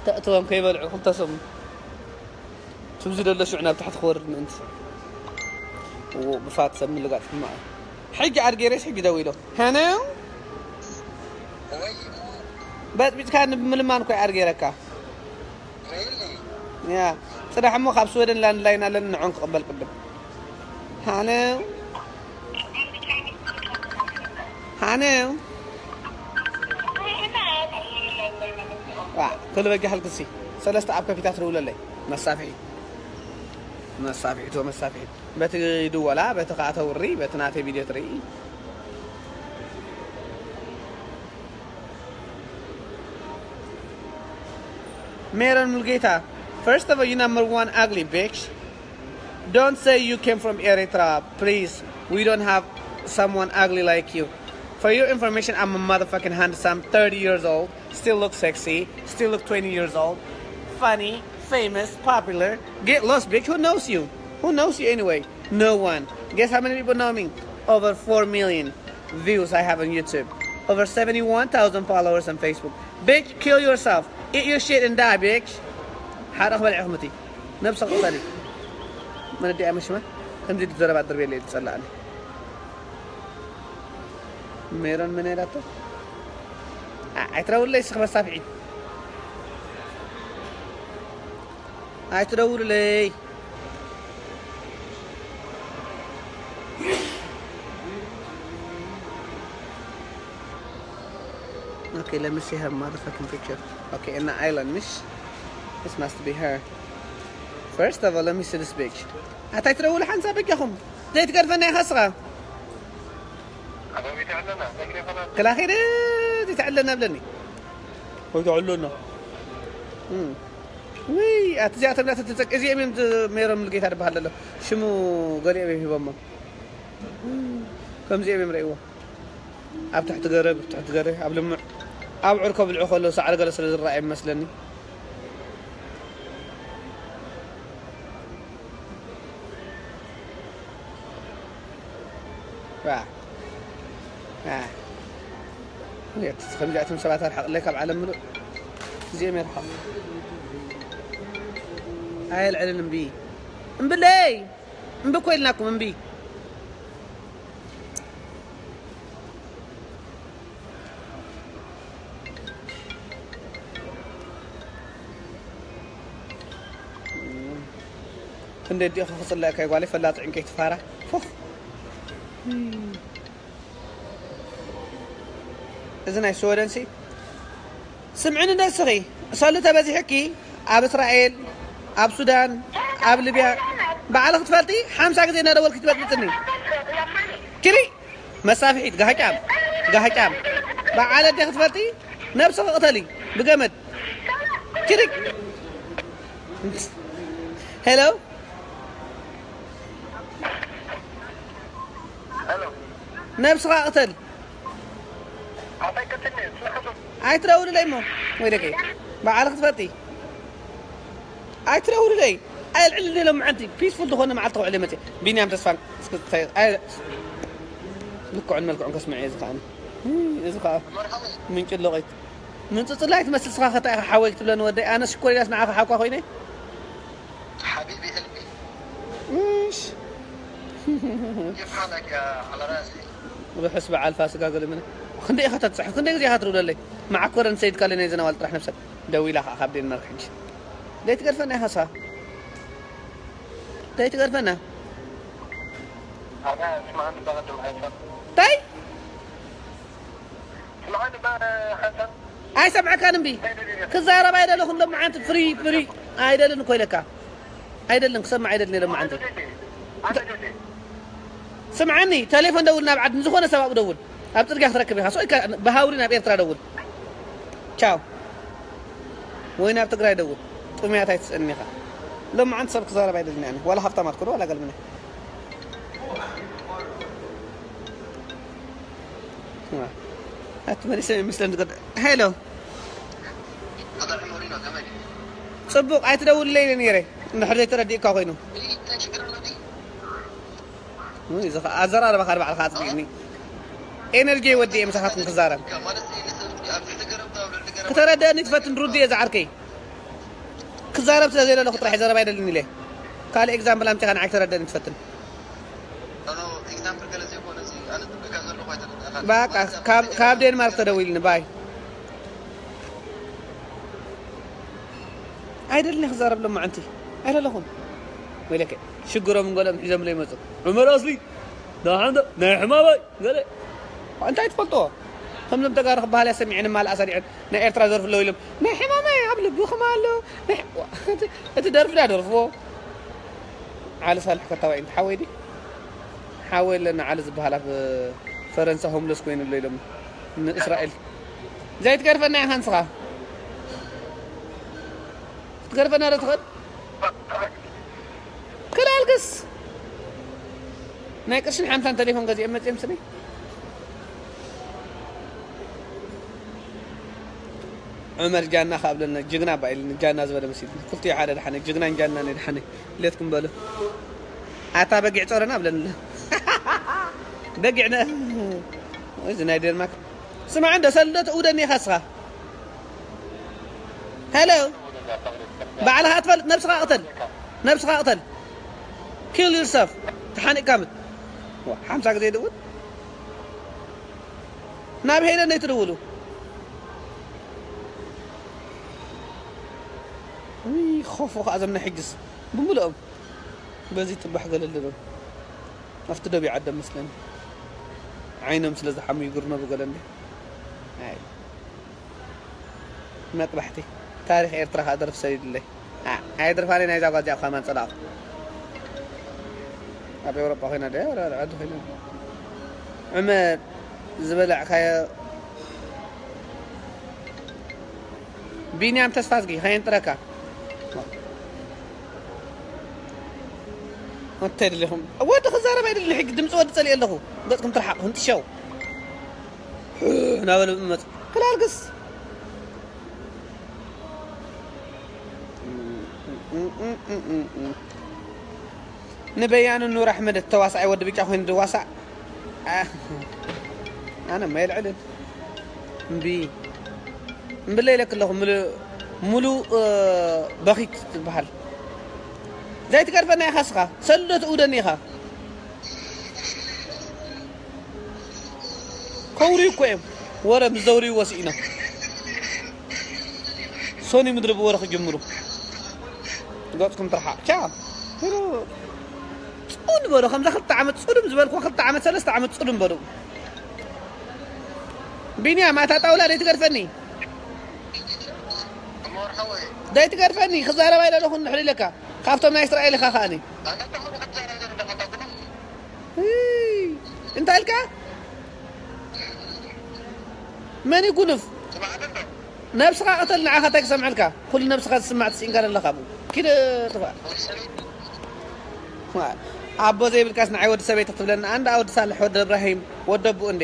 ተእትዎም ከይበልዑ ክልተ ሰሙን። ትብዚ ደሎ ሽዑ ናብ ታሕቲ ክወርድ ምእንቲ። እዎ፣ ብፋት ሰብ ምልጋጥ ሕማቕ። ሕጂ ኣድጌሬስ ሕጂ ደው ኢሎ። ሃነው? በጥቢጥካ ንምልማን እኮ ኣድጌረካ። ያ፣ ጽናሕ እሞ ካብ ስወደን ላንድላይን ኣለኒ ንዖን ክቕበል ቅድም። ሃነው? ሃነው? ዋ፣ ክልበጃ ሃልክሲ። ሰለስተ ኣብ ከፊታት ደውለለይ። መሳፍሒ። መሳፍሒ፣ እቶ መሳፍሒ። በቲ ድወላ፣ በቲ ከኣ ተውሪ፣ በቲ ናተይ ቪድዮ ትርኢ። Meron Mulgeta, first of all, you number one ugly bitch. Don't say you came from Eritrea, please. We don't have someone ugly like you. For your information, I'm a motherfucking handsome, thirty years old, still look sexy, still look twenty years old, funny, famous, popular. Get lost, bitch. Who knows you? Who knows you anyway? No one. Guess how many people know me? Over four million views I have on YouTube. Over seventy-one thousand followers on Facebook. Bitch, kill yourself. Eat your shit and die, bitch. ሓደ ክበልዕ ክምቲ ነብሰ ቅተሊ። መነዲ ኣመሽማ ከምዚ ዘረባ ድርቤለ ዝጸላእኒ። ሜሮን መን ኢላቶ? ኣ-፣ ኣይትደውልለይ እስኺ መሳፍዒት። ኣይትደውልለይ። Okay, let me see her motherfucking picture. Okay, in the island, miss. This must be her. First of all, let me see this bitch. ኣታይ ትደውል ሓንሳ በጃኹም። ዘይትገድፈና ኢኻ እስኻ። ክላኺ ደ ዘይትዕለና ብለኒ። ወይ ትዕለና። እም። ውይ፣ ኣቲ እዚኣቶም ናተ ተጸቅ-፣ እዚኦም እዮም ዝ-፣ ሜሮን ሙሉጌታ ዝበሃል ዘሎ። ሽሙ ገሊኦም እዮም ሂቦሞ። ከምዚኦም እዮም ረእይዎ። ኣብ ትሕቲ ገረብ፣ ኣብ ትሕቲ ገረብ፣ ኣብ ልሙዕ፣ ኣብ ዕርኮ ብልዑ ከለዉ ሳዕሪ ገለ ስለ ዝረኣዮም መስለኒ። ዋ። ዋ። የት፣ ከምዚኣቶም ሰባት ኣርሓቕለይ ካብ ዓለም ምሉእ። እዚኦም የርሓቕ። ኣየልዕልን እምቢ። እምብለይ! እምቢ እኮ ኢልናኩም፣ እምቢ። ክንደይ ዲኻ ክጽለእካ ጓለይ ፈላጥ ዕንቀይቲ ፋራ። ፎኽ። እዚ ናይ ስወደንሲ ስምዕኒ ነስኺ፣ ሰሉ ተበዚሕኪ ኣብ እስራኤል፣ ኣብ ሱዳን፣ ኣብ ሊብያ ባዕልኺ ትፈልጢ ሓምሳ ግዜ እናደወልኪ ትበጥብጥኒ። ኪሪ መሳፍሒት ጋህጫም፣ ጋህጫም። በዓል ኣዴ ክትፈልጢ ነብስኺ ቅተሊ ብገመድ። ኪሪ ሄሎ፣ ነብስኻ ቅተል። ኣይትደውልለይ እሞ ወይ ደቀይ በዓል ክትፈጢ ኣይትደውልለይ። ኣየልዕልን ኢሎም መዓንቲ ፒስፉል ዝኾነ መዓልቲ ክውዕል መፅእ። ቢንያም ተስፋን እስኪ እንታይ ኣይ-፣ ልክዑን መልክዑን ከስምዕ እየ ዝኸኣኒ። እዚ ከዓ ምንጭ ለቒት ምንፅፅላይ ትመስል ስኻ ከታ ኢኻ ሓወይ ክትብለኒ ወደይ። ኣነ ሽኮር ኢላስ ንዓኻ ሓውካ ኮይነ ሓቢቢ ቀልቢ እሽ كيف حالك يا على راسي ርሑስ በዓል ፋሲካ ገለ ምነ። ክንደይ ኢኻ ተትፅሕፍ? ክንደይ ግዜ ኢኻ ትርብለለይ? መዓኮረን ሰይድ ካለ ናይ ዘናዋል ጥራሕ ነብሰ ደዊላ ከዓ ካብ ዴንማርክ ሕጂ ዘይትገድፈና ኢኻ ስኻ ዘይትገድፈና أنا اسمعني بقدم حسن እንታይ ኣይሰምዐካን እምቢ ክዛረብ ኣይደለኹን ሎማዓንቲ ፍሪ ፍሪ ኣይደልን እኮ ኢለካ ኣይደልን ክሰምዕ ኣይደልን ኢለ ሎማዓንቲ ስምዓኒ ተሌፎን ደውል ናብ ዓዲ ንዝኾነ ሰብ ኣብኡ ደውል ኣብ ፅርግያ ክትረክብ ኢኻ ብሃውሪ ናብ ኤርትራ ደውል ቻው ወይ ናብ ትግራይ ደውል ጥሙያት ኣይትስእንኒ ኢኻ ሎማዓንቲ ሰብ ክዛረብ ኣይደልን ኣነ ዋላ ሃብታም ኣትኩዶ ዋላ ገልምነ ኣቲ መሊሰ ይመስለን ዝገድ ሄሎ ጽቡቕ ኣይትደውልለይ ኢለ ነይረ እንድሕር ዘይተረዲእካ ኮይኑ ኣዘራርባኻ ንባዕልኻ ኣጽዲቕኒ ኤነርጂ ወዲኤ ምሳኻትኩም ክዛረብ ክተረድአኒ ትፈትን ሩድየ ዝዓርከይ ክዛረብ ስለ ዘይደለኹ ጥራሕ ዘረባ ኣይደልን ኢለ ካልእ ኤግዛምፕል ኣምፂኻ ንዓይ ክተረድአኒ ትፈትን በቃ ካብ ዴንማርክ ተደዊልኒ ባይ ኣይደልን ክዛረብ ሎማዓንቲ ኣይደለኹም ወይለከ ሽግሮም እንገሎም ሒዞም ለይመፁ ዑመር ኣስሊ ናይ ሓማባይ ገለ እንታይ ትፈልጥዎ ከምዞም ተጋሩ ክበሃል እያ ሰሚዐን ማልኣ ሰሪዐን ናይ ኤርትራ ዘርፍ ኣለዉ ኢሎም ናይ ሕማመ ኣብ ልብኹም ኣሎ እቲ ደርፊ ዳ ደርፍዎ ዓሊ ሳልሕ ከተባይ እንተ ሓወይ ዲ ሓወይ ኣለና ዓሊ ዝበሃል ኣብ ፈረንሳ ሆምለስ ኮይኑ ኣሎ ኢሎም ንእስራኤል ዘይትገርፈና ኢኻ ንስኻ ክትገርፈና ዶ ትኽእል ክላልግስ ናይ ቅርሽን ሓምሳን ተሌፎን ገዚኦም መፅኦም ስኒ ዑመር ጃና ካብ ለና ጅግና ባይል ጃና ዝበለ መሲል ክልቲኡ ሓደ ድሓነ ጅግናን ጃናን ድሓነ ሌትኩም በሉ ኣታ በጊዕ ጾረና ብለንለ በጊዕ እዚ ናይ ዴንማርክ ስማዕ እንዶ ሰልዶ ትእውደኒ ኢኻ ስኻ ሄሎ ባዕልኻ ትፈልጥ ነብስኻ ቅተል ነብስኻ ቅተል kill yourself ተሓኒቕካ ምት ሓምሳ ግዜ ድእውት ናብ ሄለን ኣይትደውሉ። ውይ፣ ኾፎ ከኣ ዘምና ሕጅስ ብምልኦም በዚ ጥባሕ ገለልሎም። ኣብቲ ደቡብ ዓደም መስለኒ ዓይኖም ስለ ዝሓሙ ይግርነቡ ገለ እንዴ። ኣይ፣ መጥባሕቲ ታሪኽ ኤርትራ ከኣ ደርፊ ሰዲድለይ። ኣ-፣ ኣይደርፋለይ ናይዛ ጓል እዚኣ እኳ ማን ጸላእኹ። ኣብ ኤውሮጳ ኮይና ድያ ወላ ኣብ ዓዲ ኮይና? ዕመር ዝበላዕካዮ ቢንያም ተስፋዝጊ ከየንጥረካ። እንታይ ደሊኹም? ወዲ ክዛረብ ኣይደልን። ሕጂ ድምፂ ወዲ ጸሊኤ ኣለኹ። ገጽኩም ትርሓቕ፣ ህንጥሸው። እናበለ ብመጽ-፣ ክላልግስ። ንበያኑ ኑር ኣሕመድ ተዋሳኣይ ወዲ ብጫ ኮይኑ ድዋሳእ። ኣ-፣ ኣነ ማ የልዕልን። እምቢ። እምብለ ኢለክ ኣለኹ። ሙሉ-፣ ሙሉ፣ እ፣ በኺት ትበሃል። ዘይትገድፈና ኢኻ እስኻ። ሰልዶ ትእውደኒ ኢኻ። ከውርዩ እኮ እዮም። ወረ ምስ ዘውርዩ ወስኢኖም። ሶኒ ምድሪ ብወረ ክጅምሩ። ገጽኩም ትርሓቕ። ቻው። ሄሎ። ጽን በሉ። ከምዛ ክልተ ዓመት ጽዱም ዝበልኩ፣ ክልተ ዓመት፣ ሰለስተ ዓመት ጽዱም በሉ። ቢንያም፣ ኣታ ጣውላ ደይትገድፈኒ። ደይትገድፈኒ፣ ክዛረብ ኣይደለኹን፣ ንድሕር ኢለካ። ካብቶም ናይ እስራኤል ኢኻ ከኣኒ። እይ፣ እንታይ ኢልካ? መን ይጉንፍ? ነብስኻ ቅተል፣ ንዓኻ እንታይ ክሰምዐልካ? ኩሉ ነብስኻ ዝስማዕ ትስኢንካ ዘለኻ ኣብኡ። ኪድ ጥፋእ። ኣቦ ዘይብልካስ ንዓይ ወዲ ሰበይቲ ክትብለኒ? ኣንዳ ወዲ ሳልሕ፣ ወዲ እብራሂም፣ ወዲ ኣቦኡ እንዴ?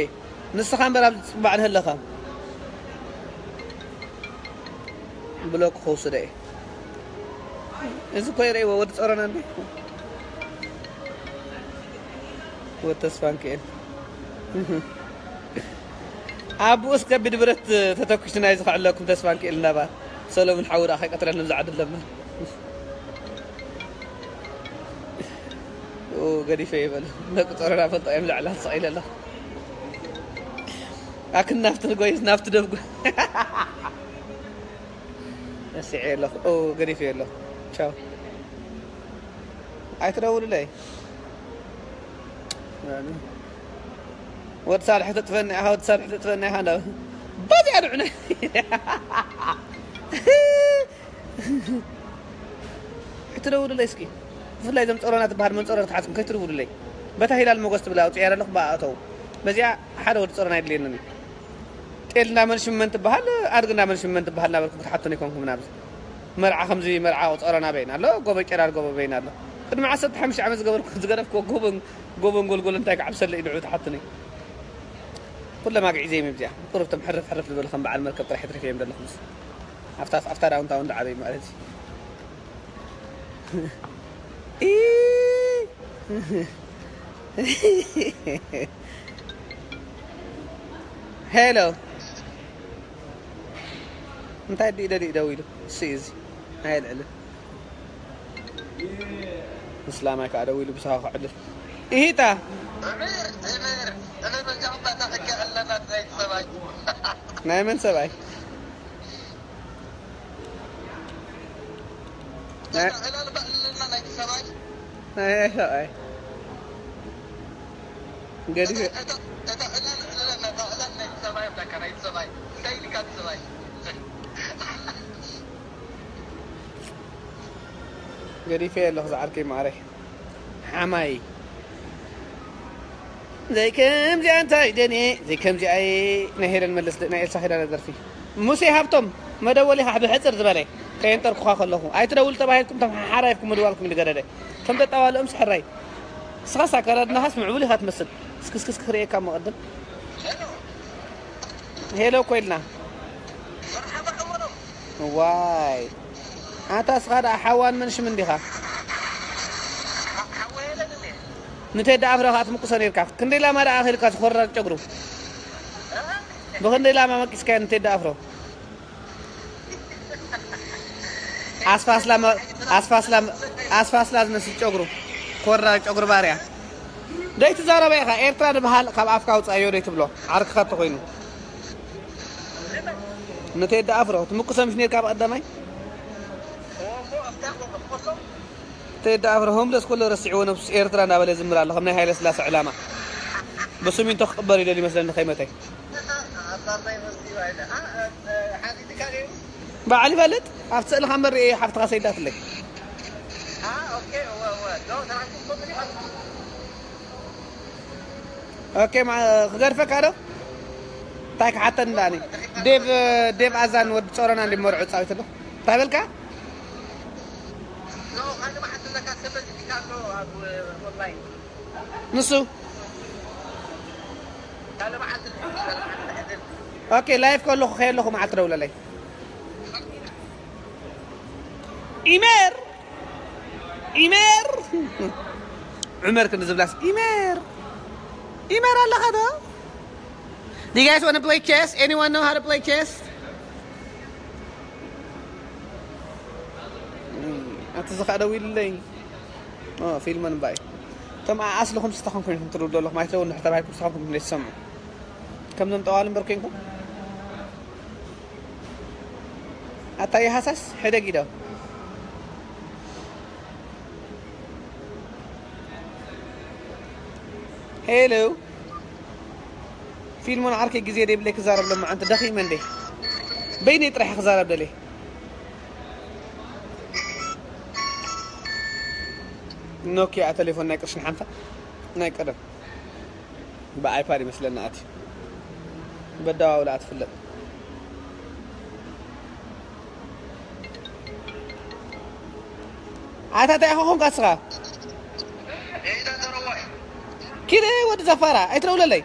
ንስኻ እምበር ኣብዚ ትጽባዕ ንህለኻ። ብሎክ ክወስዶ እየ። እዚ እኮ ይርእይዎ ወዲ ጾሮና እንዴ? ወዲ ተስፋንክኤል። ኣቡኡስ ከቢድ ብረት ተተኩሱ ናይ ዝኸዕለኩም ተስፋንክኤል እናባ ሰሎምን ሓዉ ደኣ ከይቀትለኒ ብዛዕድለማ። ኦ፣ ገዲፈ ይበል። ደቂ ጾሮና ፈልጦ እዮም ልዕላ ተሰቒለ ኣለኹ። ኣክን ናብቲ ንጎይስ ናብቲ ደብጉ። ነሲዐ ኣለኹ። ኦ፣ ገዲፈ ኣለኹ። ቻው። ኣይትደውልለይ። ወዲ ሳልሕ ተጥፈኒ ኢኻ፣ ወዲ ሳልሕ ተጥፈኒ ኢኻ። እንዳ በዚኣ ድዑነ። ኣይትደውሉለይ እስኪ። ብፍላይ እዞም ጾሮና ትበሃል መንጾሮ ክትሓስኩም ከይትደውሉለይ። በታ ሂላል ሞገስ ትብል ኣውጽእያ ዘለኹ ብኣ እተው። በዚኣ ሓደ ወዲ ጾሮና የድልየንን እዩ። ጤል እንዳ መን ሽመን ትበሃል፣ ኣድግ እንዳ መን ሽመን ትበሃል እናበልኩም ክትሓቱኒ ኣይኮንኩምን ኣብዚ። መርዓ ከምዚ መርዓ ጾሮና በይን ኣሎ፣ ጎቦ ቄራር ጎቦ በይን ኣሎ። ቅድሚ ዓሰርተ ሓሙሽተ ዓመት ዝገበርኩ፣ ዝገደፍኩዎ ጎቦን፣ ጎቦን ጎልጎል እንታይ ክዓብሰለ እዩ ንዑ ትሓቱኒ። ኩሎም ኣግዒዘ እዮም ኣብዚኣ። ቁሩብ እቶም ሕርፍ ሕርፍ ዝበሉ ከም በዓል መርከብ ጥራሕ ይትረፍ እዮም ዘለኹምስ። ኣብታ፣ ኣብታ ዳውንታውን ዝዓበዩ ማለት እዩ። ኢ-፣ ሄሎ። እንታይ ድዩ ደሊኡ ደው ኢሉ? እሱ እዩ እዚ። ኣየልዕልን። ምስላማይ ከዓ ደው ኢሉ ብሳኻ ክዕልል። ኢሂታ። ናይ መን ሰብኣይ? ናይ፣ ናይ ሰብኣይ። ገዲፈ። ገዲፈ ኣለኹ ዝዓርከይ ማዕረይ። ሓማይ። ዘይከምዚኣ እንታይ ደንየ፣ ዘይከምዚኣ እየ። ናይ ሄለን መለስ፣ ናይ ኤልሳ ኪዳነ ደርፊ። ሙሴ ሃብቶም፣ መደወሊኻ ብሕጽር ዝበለ፣ ከየንጠርኩኻ ከለኹ። ኣይትደውል ተባሂልኩም፣ ተም ሓሓራይፍኩም ምድዋልኩም ዝገደደ። ከም ደጣዋልኦም ስሕራይ። ንስኻስ ኣከዳድናኻስ ምዕቡል ኢኻ ትመስል። እስኪ፣ እስኪ፣ እስኪ ክርእየካ እሞ ቅድም። ሄሎ እኮ ኢልና። ዋይ። ኣታ እስኻ ደኣ ሓዋን መንሽም እንዲኻ? ንቴዲ ኣፍሮ ኸኣ ትምቅሶ ነይርካ። ክንደይ ላማ ደኣ ኣኺልካ ዝኾራር ጨጉሩ? ብኽንደይ ላማ መቂስካዮ ንቴዲ ኣፍሮ? ኣስፋስላ መ-፣ ኣስፋስላ መ-፣ ኣስፋስላ ዝመስል ጨጉሩ። ኮራ ጨጉሪ ባርያ። ደይትዛረበ ኢኻ። ኤርትራ ንበሃል ካብ ኣፍካ ኣውጻዮ ደይትብሎ። ዓርክኻ ተኾይኑ። ንቴዲ ኣፍሮ ትምቅሶ ምሽ ነርካ ብቐዳማይ? ቴዲ ኣፍሮ ሆምለስ ኩሉ ረሲዕዎ ነብሱ ኤርትራ እንዳበለ ዝምር ኣሎ ከም ናይ ሃይለ ስላሴ ዕላማ። ብስሚንቶ ክቕበር ይደል ይመስለኒ ከይመተይ። በዓል ይፈልጥ ኣብቲ ስእሊ ካብ መሪኤ ሓፍትኻ ሰይዳትለይ። ኦኬ፣ ክገድፈካ ዶ? እንታይ ክሓተኒ ዳኒ? ዴቭ ዴቭ ኣዛን ወዲ ጾሮና እንዲ መርዑ ጻዊት ኣሎ። እንታይ በልካ? ንሱ ኦኬ፣ ላይፍ ከለኹ ከየለኹ መዓልቲ ደውለለይ። ኢሜር ኢሜር ዑመር ክንዲ ዝብላስ ኢሜር ኢሜር ኣለኻ ዶ? Do you guys want to play chess? Anyone know how to play chess? ኣቲ ዝኻ ደው ኢለይ። ፊልመን ባይ እቶም ኣስልኹም ስታኹም ኮይንኩም ትርዱ ኣለኹም ኣይትለውን ንሕተባሂኩም ስታኹም ትሰምዑ። ከምዞም ጠዋል እምበር ኮይንኩም ኣታ የሃሳስ ሕደግ ኢዶ። ሄሎ ፊልሞን ዓርከይ ግዜ ደይብለይ ክዛረብ ለማዓንቲ ደኺመ እንዴ በይነይ ጥራሕ ክዛረብ ደልየ። ኖኪያ ቴሌፎን ናይ ቅርሽን ሓምሳ ናይ ቀደም ብኣይፓድ ይመስለና ኣቲ በደዋውላ ትፍለጥ። ኣታ እንታይ ኢኻ ኾንካ እስኻ? ኪደ ወዲ ዘፋራ ኣይትረውለለይ።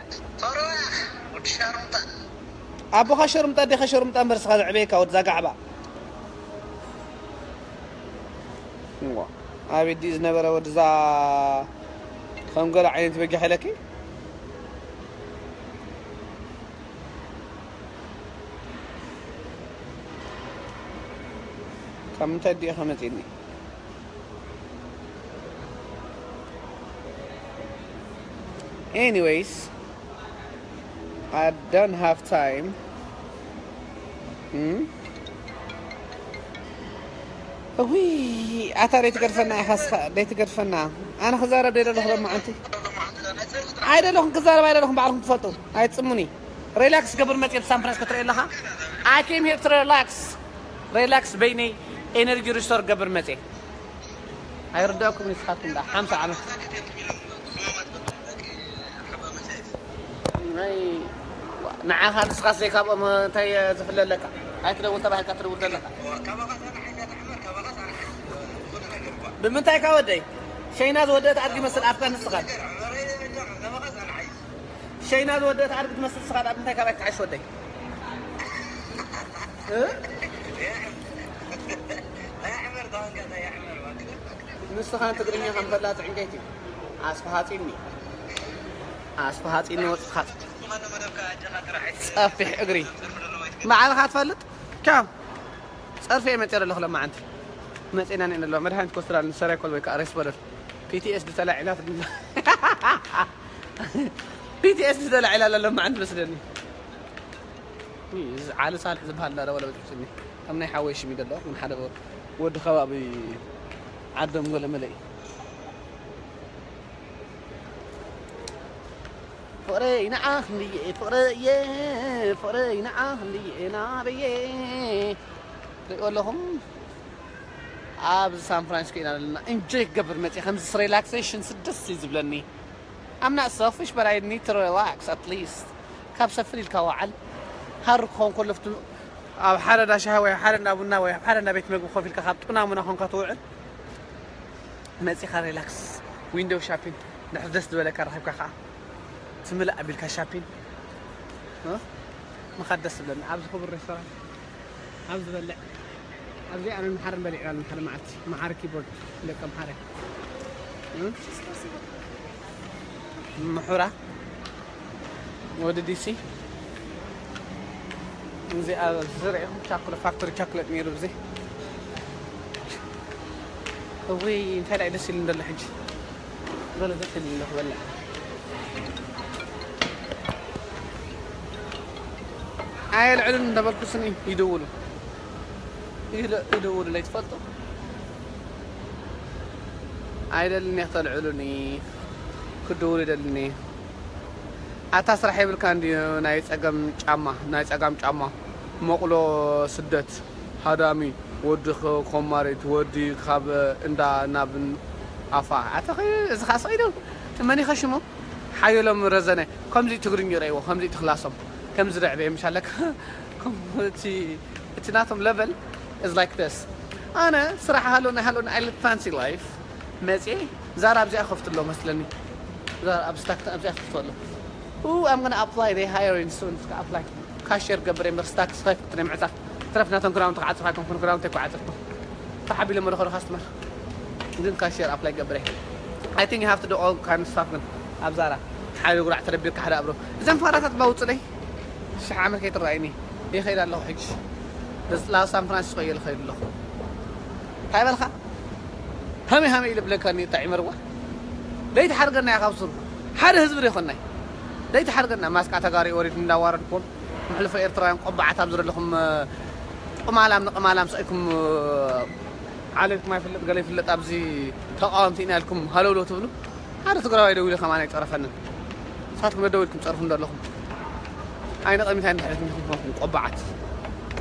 ኣቦኻ ሸርምጣ ዲኻ ሸርምጣ እምበር እስኻ ዘዕበየካ ወዲ ዛጋዕባ። እዋ፣ ኣቤት ድዩ ዝነበረ ወድዛ ከም ገለ ዓይነት በጃ ሓይለኪ? ካብ ምንታይ ድዩ ከመፅኒ? Anyways, I don't have time. Hmm? እውይ ኣታ ደይትገድፈና ኢኻ ስኻ ደይትገድፈና። ኣነ ክዛረብ ደይደለኹ ሎማዓንቲ ኣይደለኹም ክዛረብ ኣይደለኹም ባዕልኹም ትፈልጡ። ኣይትጽሙኒ። ሪላክስ ገብር መጽየ ብሳን ፍራንሲስኮ ትርኢ ኣለኻ። I came here to relax. ሪላክስ በይነይ ኤነርጂ ሪስቶር ገብር መጽየ። ኣይርዳእኩም ንስኻትኩም ደኣ ሓምሳ ዓመት ናይ ንዓኻ ንስኻስ ዘይካብኦም እንታይ ዝፍለለካ ኣይትደውል ተባሂልካ ትደውል ዘለካ ብምንታይ ካ ወደይ ሸይና ዝወደአት ኣድጊ መስል ኣፍካ ንስኻ ሸይና ዝወደአት ኣድጊ ትመስል ንስኻ ዳ ምንታይ ካባይ ትሓሽ ወደይ ንስኻን ትግርኛ ከም ፈላጥ ዕንጨይቲ ኣስፋሃፂኒ ኣስፋሃፂኒ ወፅኻ ፀፊሕ እግሪ መዓልኻ ትፈልጥ ከም ፀርፊ መፂረ ኣለኹ ለማዓንቲ መፂና ኒአን ኣለዋ መድሃኒት ኮስትራል ንሰራይ ኮል ወይ ከዓ ሬስፖደር ፒቲኤስ ዝተላዒላት ፒቲኤስ ዝተላዒላ ለማዓንቲ መስለኒ ዓሊ ሳልሕ ዝበሃል እንዳደወለ በፂሑኒ ከም ናይ ሓወይ ሽም ይደሎ ግን ሓደ ወዲ ከባቢ ዓዶም ጎለመለ እዩ ፍቕረይ ንዓ ክንድየ ፍቕረየ ፍቕረይ ንዓ ክንድየ ናበየ ሪኦ ኣለኹም ኣብዚ ሳን ፍራንሲስኮ ኢና ዘለና እንጆይ ክገብር መፅእ ከምዚ ሪላክሴሽን ስደስ እዩ ዝብለኒ I'm not selfish but I need to relax at least ካብ ሰፍር ኢልካ ወዓል ሃሩ ክኸውን ከሎ ፍቱ ኣብ ሓደ እንዳ ሻሂ ወይ ኣብ ሓደ እንዳ ቡና ወይ ኣብ ሓደ እንዳ ቤት መግቢ ኮፍ ኢልካ ካብ ጡና ሙና ኮንካ ትውዕል መፂኻ ሪላክስ ዊንዶው ሻፒን ድሕር ደስ ዝበለካ ረኺብካ ከዓ ትምልእ ኣቢልካ ሻፒን ምኻድ ደስ ዝብለኒ ኣብዚ ክቡር ሬስቶራንት ኣብ ዝበልዕ ኣብዚ ኣነ ምሓርን በሊዕና ሓደ መዓልቲ መሓሪ ኪቦርድ ደቂ ምሓረ ምሑራ ወዲ ዲሲ እዚ ኣብ ዝርኢኹም ቻኮለ ፋክቶሪ ቻኮሌት ነይሩ እዚ እወይ እንታይ ዳይ ደስ ኢሉ እንደሎ ሕጂ በለ ደስ ኢሉ እንደሎ ክበልዕ ኣየልዕሉን እናበልኩ ስኒ ይድውሉ ይድውሉ ለይትፈልጡ ኣይደልን እየ ክተልዕሉኒ ክድውሉ ይደልን እየ ኣታ ስራሕ የብልካ እንዲ ናይ ፀገም ጫማ ናይ ፀጋም ጫማ መቁሎ ስደት ሃዳሚ ወዲ ኮማሪት ወዲ ካብ እንዳ ናብ ኣፋ ኣታ እዚ ካስዒዱ መን ይኸሽሙ ሓየሎም ረዘነ ከምዚ ትግርኝ ረእዎ ከምዚ ትክላሶም ከምዚ ረዕበ ምሻለካ እቲ ናቶም level is like this ኣነ ስራሕ ሃሎ ናይ ሃሎ I live fancy life መፅየ ዛራ ኣብዚኣ ከፍትሎ መስለኒ ዛራ ኣብ ስታክ ኣብዚኣ ከፍትሎ I'm gonna apply they hiring soon to apply ካሽየር ገብረ ምርስታክ ስፋይፍት ናይ ምዕፃፍ ትረፍ ናቶም ክዳውንቲ ክዓፅፋ ኣይኮንኩን ክዳውንቲ እኮ ዓፅፍኩም ተሓቢለ መረኸዶ ካስትመር ግን ካሽየር ኣፕላይ ገብረ I think you have to do all kind of stuff ግን ኣብ ዛራ ሓደ ጉራዕ ተደቢርካ ሓደ ኣብሮ እዘን ፋራታት ባውፅለይ ሽሕ ዓመት ከይትረኣይኒ ይኸይድ ኣለኹ ሕጂ ላስ ሳን ፍራንሲስኮ እየ ልኸይድ ኣለኹ እንታይ በልካ ሃመይ ሃመይ ኢለ ብለካኒ እታ ዒመርዋ ለይቲ ሓርገና እያ ካብ ሱር ሓደ ህዝቢ ዘይኮናይ ለይቲ ሓርገና ማስቃ ተጋሪ ወሪድ እንዳዋረድኩም መሕልፎ ኤርትራውያን ቆባዓት ኣብ ዝረለኹም ቅማላም ንቅማላም ሰኢኩም ዓለልኩም ኣይፍለጥ ገለ ይፍለጥ ኣብዚ ተቃወምቲ ኢና ኢልኩም ሃለውለው ትብሉ ሓደ ትግራዋይ ደው ኢለ ከማን ኣይፀረፈንን ንሳትኩም ደደው ኢልኩም ፀርፉ እንደለኹም ኣይነ ቀሚት ኣይንድሕልትኩም ቆባዓት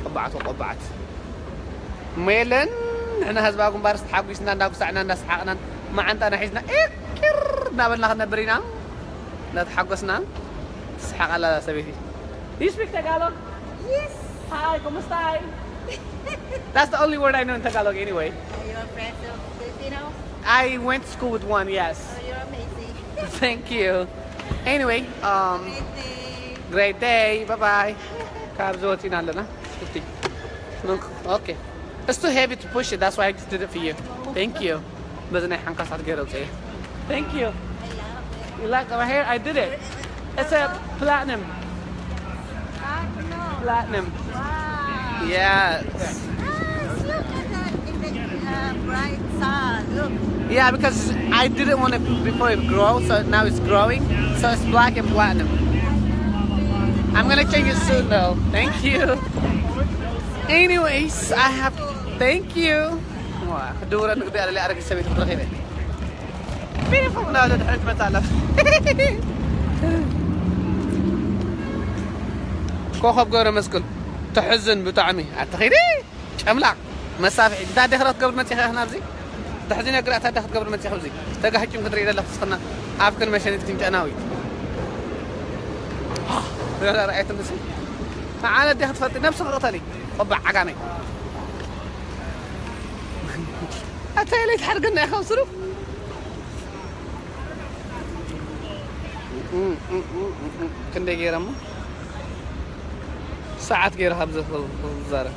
ቆባዓት ቆባዓት እሞ የለን ንሕና ህዝባዊ ግንባርስ ተሓጒስና እንዳጉሳዕና እንዳሰሓቕናን መዓንጣና ሒዝና ኤቂር እናበልና ክንነብር ኢና እንዳተሓጎስና ትስሓቕ ኣላ እዛ ሰበይቲ Do you speak Tagalog? Yes. Hi, kumusta? That's the only word I know in Tagalog anyway. Are you a friend of Filipino? I went to school with one, yes. Oh, you're amazing. Thank you. Anyway, um, Great day. Great day. Bye bye. ካብዚ ወፂና ኣለና። እስክቲ። Okay. It's too heavy to push it. That's why I just did it for you. Thank you. በዚ ናይ ሓንካሳት ገይረ ውፅአ። Thank you. You like my hair? I did it. It's a platinum. Platinum. Wow. Yes. Yes, look at that in the uh, bright sun. Look. Yeah, because I didn't want it before it grow, so now it's growing. So it's black and platinum. I'm gonna change it soon though. Thank you. Anyways, I have. Thank you. ክድውረ ንግዲ ኣለ ኣረጊት ሰበይቲ ክትረኺበ ቢኒፎም ናብ ድሕሪት መጻ ኣላ ኮኸብ ገብረ መስቀል ተሕዝን ብጣዕሚ ኣተኺዲ ጨምላቕ መሳፍሒ እንታይ ደኽረ ክትገብር መፂኻ ኢኽና ኣብዚ ተሕዚ ነግራ እንታይ ደኽ ክትገብር መፂኻ ኣብዚ ተጋህጭም ክትርኢ ዘለኽ ስኽና ኣብክን መሸኒት ክንጨናዊ ረኣየት ምስ ንዓነ ዲኻ ትፈልጢ ነብስኺ ቅተሊ ቆባዕ ዓጋመይ ኣታ ለይት ሓርገና ኢኻ ስሩ ክንደይ ገይረ እሞ ሰዓት ገይረ ካብ ዝዛረብ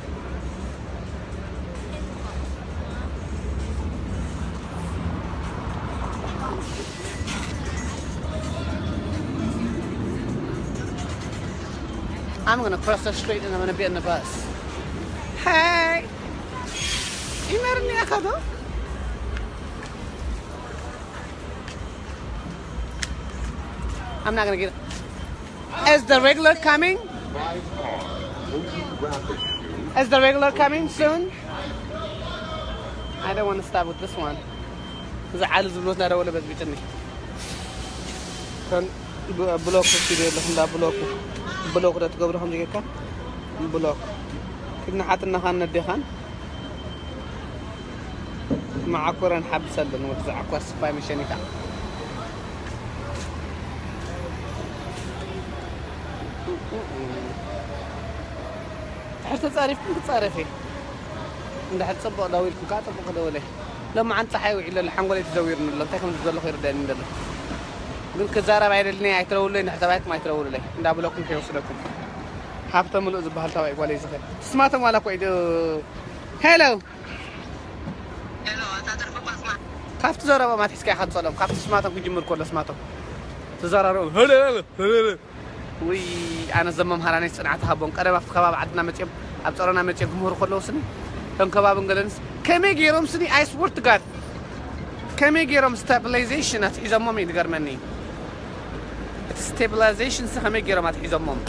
I'm gonna cross the street and I'm gonna be on the bus. Hey! You mad at me? I got I'm not gonna get it. Is the regular coming? Is the regular coming soon? I don't want to stop with this one. እዚ ዓሊ ዝብሎት ናደወለ በዝቢጭኒ ብሎክ ትብሉ ኣለኹ እንዳ ብሎክ ብሎክ ዶ ትገብሩ ከምዚ ጌርካ ብሎክ ክድንሓትናኻን ነዴኻን መዓኮረን ሓብሰለን ወዲ ዝዓኮር ስፋይ መሸኒታ ድሕር ተጻሪፍኩም ክጻረፍ እየ እንድሕር ጽቡቕ ደዊልኩም ከዓ ጽቡቕ ክደውለ ሎማዓንቲ ፀሓይ ውዒሉ ኣሎ ሓንጎለይ ተዘዊርኒ ኣሎ እንታይ ከም ዘለኹ ይርደኒ እንደሎ ግን ክዛረብ ኣይደልኒ ኣይትረውለይ ንሕተባይኩም ኣይትረውሉለይ እንዳብለኩም ከይወስደኩም ሃብተ ምሉእ ዝበሃል ተባይ ጓለይ ዝኽእል ትስማቶም ዋላ ኮይ ሄሎ ካብቲ ዘረቦም ኣትሒዝካ ኢኻ ትጸሎም ካብቲ ስማቶም ክጅምር ከሎ ስማቶም ትዘራረቦም ውይ ኣነ ዘመምሃራነይ ፅንዓት ሃቦም ቀደም ኣብቲ ከባቢ ዓድና መፅኦም ኣብ ፀሮና መፅኦም ክምህሩ ከለዉ ስኒ እቶም ከባብን ገለንስ ከመይ ገይሮም ስኒ I swear to God ከመይ ገይሮም stabilization ኣትሒዞሞም እዩ ዝገርመኒ እቲ stabilization ሲ ከመይ ገይሮም ኣትሒዞሞም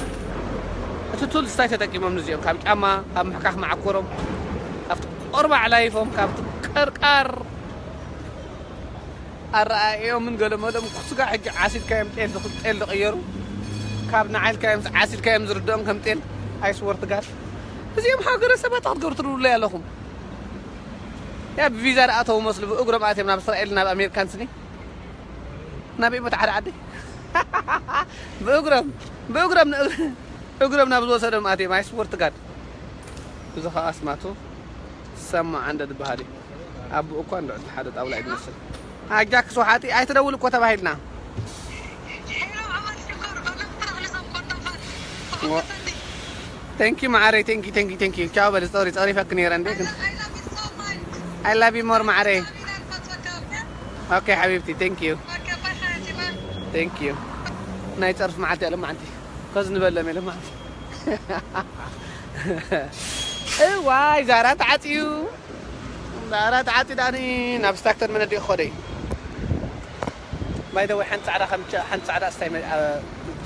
እቲ ቱል ስታይ ተጠቂሞም ንዚኦም ካብ ጫማ ካብ ምሕካኽ መዓኮሮም ካብቲ ቆርባዕ ላይፎም ካብቲ ቀርቃር ኣረኣእዮምን ገለመሎም ክስጋ ሕጂ ዓሲልካዮም ጤል ዝኽ- ጤል ዝቐየሩ ካብ ንዓይልካዮም ዓሲልካዮም ዝርድኦም ከም ጤል ኣይስወርትጋር እዚኦም ሃገረ ሰባት ክትገብሩ ትድውሉ ኣለኹም። ያ ብቪዛ ዝኣተው መስሉ ብእግሮም ኣትዮም ናብ እስራኤል ናብ ኣሜሪካን ስኒ ናብ ኢሞት ሓደ ዓዲ ብእግሮም ብእግሮም ንእግር- እግሮም ናብ ዝወሰዶም ኣትዮም ኣይስወርትጋድ እዚ ኸዓ ኣስማቱ ሰማ ዓንደ ዝበሃል እዩ። ኣቦኡ እኳ እንዶ ዕድል ሓደ ጣውላ እዩ ዝመስል። ኣጃክስ ወሓጢ ኣይትደውል እኮ ተባሂልና። Thank you ማዓረይ thank you thank you thank you ቻው በል ጸሪ ጸሪፈክ ነይረ እንዴ ግን I love you more ማዓረይ okay ሓቢብቲ thank you thank you ናይ ጸርፍ መዓልቲ ያለ መዓልቲ ከዝ ንበለም የለ መዓልቲ እዋይ ዛራ ተዓፅዩ ዛራ ተዓፅዩ ዳኒ ናብ ስታክተን መነዲ ክኸደ እዩ ባይደወይ ሓንቲ ፃዕዳ ሓንቲ ፃዕዳ ስታይ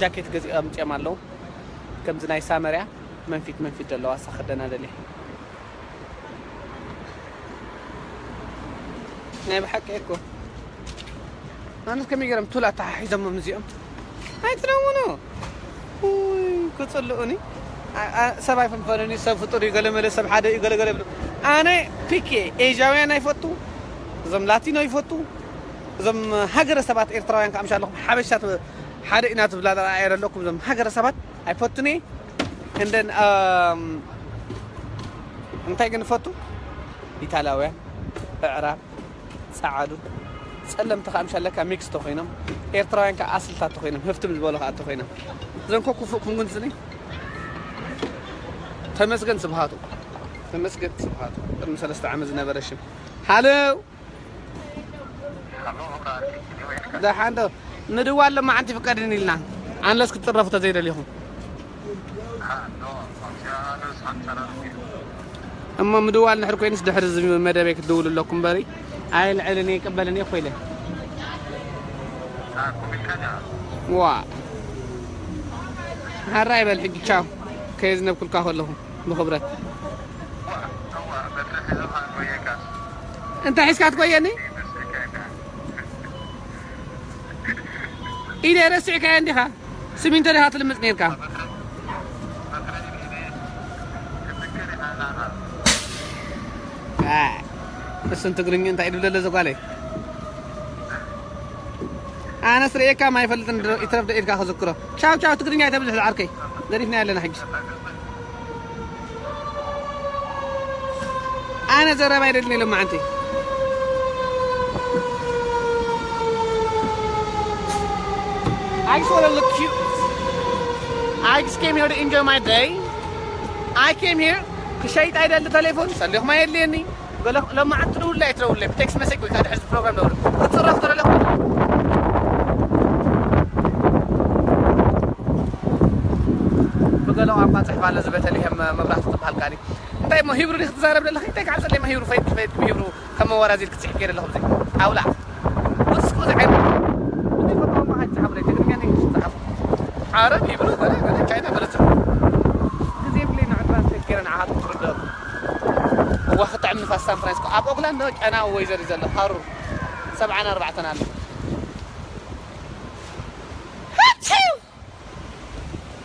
ጃኬት ገዚኦም ኣምፅኦም ኣለዉ ከምዚ ናይ ሳመርያ መንፊት መንፊት ዘለዋ ሳክደና ደልየ ናይ ብሓቂ እኮ ኣነስ ከመይ ገይሮም ቱል ኣተሓሒዞሞም እዚኦም ኣይትነውኑ ክፅልኡኒ ሰብ ኣይፈንፈኑኒ ሰብ ፍጡር እዩ ገለመለ ሰብ ሓደ እዩ ገለገለ ይብሉ ኣነ ፒኬ ኤዥያውያን ኣይፈቱ እዞም ላቲኖ ይፈቱ እዞም ሃገረ ሰባት ኤርትራውያን ከዓ ምሻ ኣለኹም ሓበሻ ሓደ ኢና ትብላ ኣየረ ኣለኩም እዞም ሃገረ ሰባት ኣይፈቱኒ እንደን እንታይ ግን ፈቱ ኢታላውያን፣ ኣዕራብ፣ ጸዓዱ፣ ጸለምቲ ከኣ ምሽ ኣለካ ሚክስ ተኾይኖም፣ ኤርትራውያን ከኣ ኣስልታት ተኾይኖም፣ ህፍትም ዝበሉ ከኣ ተኾይኖም። እዞም ኮ ክፉእ ክንጉንዝኒ ተመስገን ስብሃቱ ተመስገን ስብሃቱ ቅድሚ ሰለስተ ዓመት ዝነበረ ሽም ሃለው ደሓን ዶ ምድዋል ሎማዓንቲ ፍቀድኒ ኢልና ኣንለስ ክትፅረፉ ተዘይደሊኹም እሞ ምድዋል ንሕር ኮይኑስ ድሕሪ እዚ መደበይ ክትድውሉ ኣለኩም በሪ ኣይልዕልን ይቅበልን እየ ኮይለ ዋ ሓራ ይበል ሕጂ ቻው ከየዝነብኩልካ ከለኹ ብኽብረት እንታይ ሒዝካ ትቆየኒ ኢደ ረሲዕካዮ እንዲኻ ስሚንቶ ዲኻ ትልምፅ ነርካ እሱን ትግርኛ እንታይ ድብለለ ዘጓለይ ኣነስ ርእየካ ማይፈልጥን ይትረፍ ዶ ኢልካ ክዝክሮ ቻው ቻው ትግርኛ ኣይተብዝሕ ዓርከይ ገዲፍና ኣለና ሕጂ ኣነ ዘረባ ኣይደልን ኢሎም መዓንቲ I just want to look cute. I just came here to enjoy my day. I came here ክሸይጥ ኣይደሊ ቴሌፎን ሰሊኹም ኣየድልየኒ ገለ ለማዓት ትደውልለይ ኣይትደውልለይ ብቴክስት መሴጅ ወይ ከዓ ድሕዚ ፕሮግራም ደውል ክትፅረፍ ትረለኹ ብገለ ቋንቋ ፅሕፍ ኣሎ ዝበተልሄም መብራህቲ ትበሃል ካኒ እንታይ እሞ ሂብሩ ዲክ ትዛረብ ዘለኺ እንታይ ከዓ ፀሊማ ሂብሩ ፈይድ ፈይድ ሂብሩ ከም መወራዚል ክትፅሕፍ ከይደ ኣለኹ ብዘይ ኣውላ ወስኩ ዝዓይነ ብዘይ ቋንቋ ኣይትፅሓፉ ትግርኛ ንእንግሊሽ ትፅሓፉ ዓረብ ሂብሩ ገለ ገለ ቻይና ገለ ትፅሓፉ ግዜ ብለይ ንዕድራን ተገረ ንዓኻትኩም ክርደእኩም እዋ ክጥዕም ንፋስ ሳን ፍራንሲስኮ ኣብ ኦክላንድ ዶ ጨና ወይ ዘሪ ዘሎ ሃሩር ሰብዓን ኣርባዕተን ኣሎ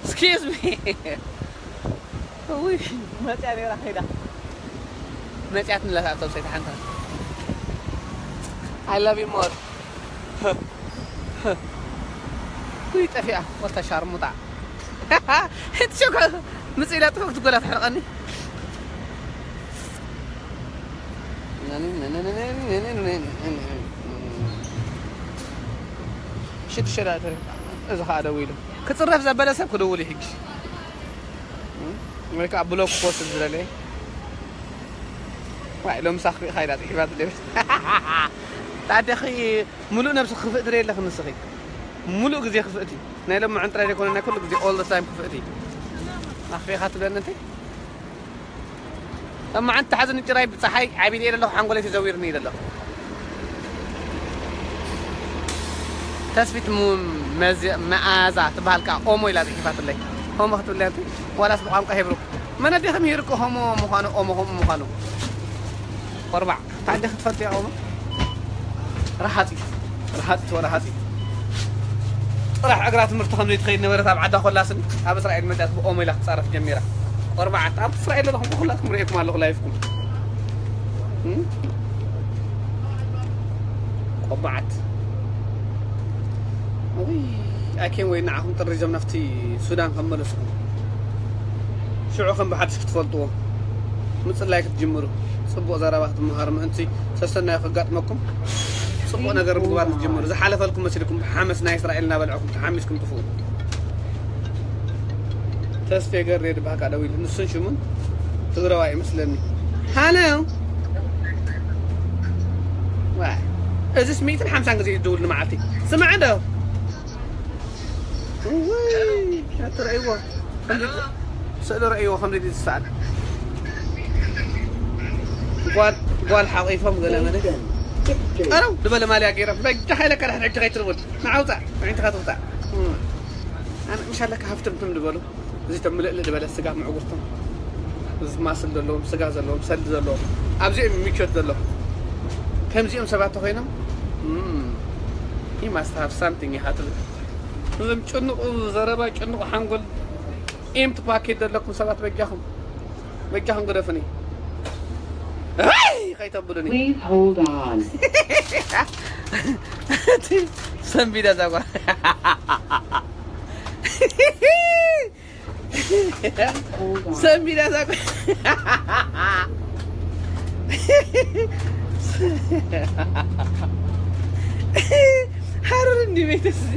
Excuse me. ውይ መፅያ ነራ ከይዳ መፅያት ንላታ ኣውቶብሰይ ተሓንታ I love you more. ውይ ጠፊኣ ወታ ሻርሙጣ እቲ ሸኮ ምፅእ ኢላ ጥፉ ክትጎላ ትሕርቐኒ ሽዱሽተ ዳእተር እዚ ከዓ ደው ኢሉ ክፅረፍ ዘበለ ሰብ ክደውል እዩ ሕጂ ወይ ከዓ ብሎክ ክወስድ ዝደለየ ዋይ ሎም ሳኽሪእኻ ኢላ ፅሒፋት ደብል ታደኺ ሙሉእ ነብሲ ክፍእቲ ደ ኣለኺ ንስኺ ሙሉእ ግዜ ክፍእቲ ናይ ሎም ዕንጥራይ ዘይኮነ ናይ ኩሉ ግዜ all the time ክፍእቲ ኣኽፊእኻ ትብለኒ እንተ ሎማዓንቲ ተሓዝኒ ጭራይ ብፀሓይ ዓቢደ ኣለኹ ሓንጎለይ ተዘዊርኒ ኢለ ኣለኹ ተስፊት መኣዛ ትበሃል ከዓ ኦሞ ኢላ ፅሒፋትለይ ሆሞ ክትብለያ እንተ ዋላስ ብቋንቋ ሄብሩ? መን ኣዴኺ ምሂርኩ ሆሞ ምዃኑ፣ ኦሞ ሆሞ ምዃኑ? ቆርባዕ፣ እንታይ ኣዴኺ ትፈልጥያ ኦሞ? ረሃጺት፣ ረሃጺት ወረሃጺት። ጥራሕ እግራ ትምህርቲ ከም ዘይትኸይድ ነበረት ኣብ ዓዳ ኮላስን ኣብ እስራኤል መጽያት ብኦሞ ኢላ ክትጻረፍ ጀሚራ። ቆርባዓት፣ ኣብ እስራኤል ዘለኹም ኩላትኩም ርእየኩም ኣለኹ ላይፍኩም። እም? ቆባዓት። ውይ፣ ኣይ ኬን ወይ ንዓኹም ጥሪዞም ናብቲ ሱዳን ከም መለስኩም። ሽዑ ከም ብሓድሽ ክትፈልጥዎ። ምጽላይ ክትጅምሩ። ጽቡቕ ዘረባ ክትመሃሩ ምእንቲ ሰሰናዩ ከጋጥመኩም። ጽቡቕ ነገር ምግባር ክትጅምሩ። ዝሓለፈልኩም መሲልኩም ብሓመስ ናይ እስራኤል እናበልዕኩም ተሓሚስኩም ጥፍኡ። ተስፌ ገሬ ድበሃካ ደው ኢሉ። ንሱን ሽሙን ትግራዋይ ይመስለኒ። ሃሎ። ዋይ። እዚስ ሚእትን ሓምሳን ግዜ እዩ ዝድውል ንመዓልቲ። ስምዐ ዶ? እውይ፣ ኣትረእይዎ። ከምዚ ስእሊ ረእይዎ፣ ከምዚ ድዩ ዝሰኣል? ጓል፣ ጓል ሓቒፎም ገለ መለ። ቀረው ዝበለ ማልያ ገይሮም። በጃኻ ኢለካ ድሕሪ ሕጂ ከይትርውል። ንዓውፃእ፣ ኣዒንትኻ ትውፃእ። እም። ኣነ ምሻለካ ሃፍትምትም ዝበሉ። እዚ ተምልእልእ ዝበለ ስጋ ምዕጉርቶም። እዚ ማስል ዘለዎም፣ ስጋ ዘለዎም፣ ሰልዲ ዘለዎም። ኣብዚኦም እዩ ምቾት ዘለዎም። ከምዚኦም ሰባት ተኾይኖም፣ እም፣ he must have something ይሃ ትብል። እዞም ጭንቑ ዘረባ፣ ጭንቑ ሓንጎል፣ ኤምቲ ፓኬት ዘለኩም ሰባት በጃኹም፣ በጃኹም ግደፉኒ። ኣይ፣ ከይተብሉኒ። Please hold on. ሰንቢዳ እዛ ጓል። Hold on. ሰንቢዳ እዛ ጓል። ሓረር እንዲ ቤተስ እዚ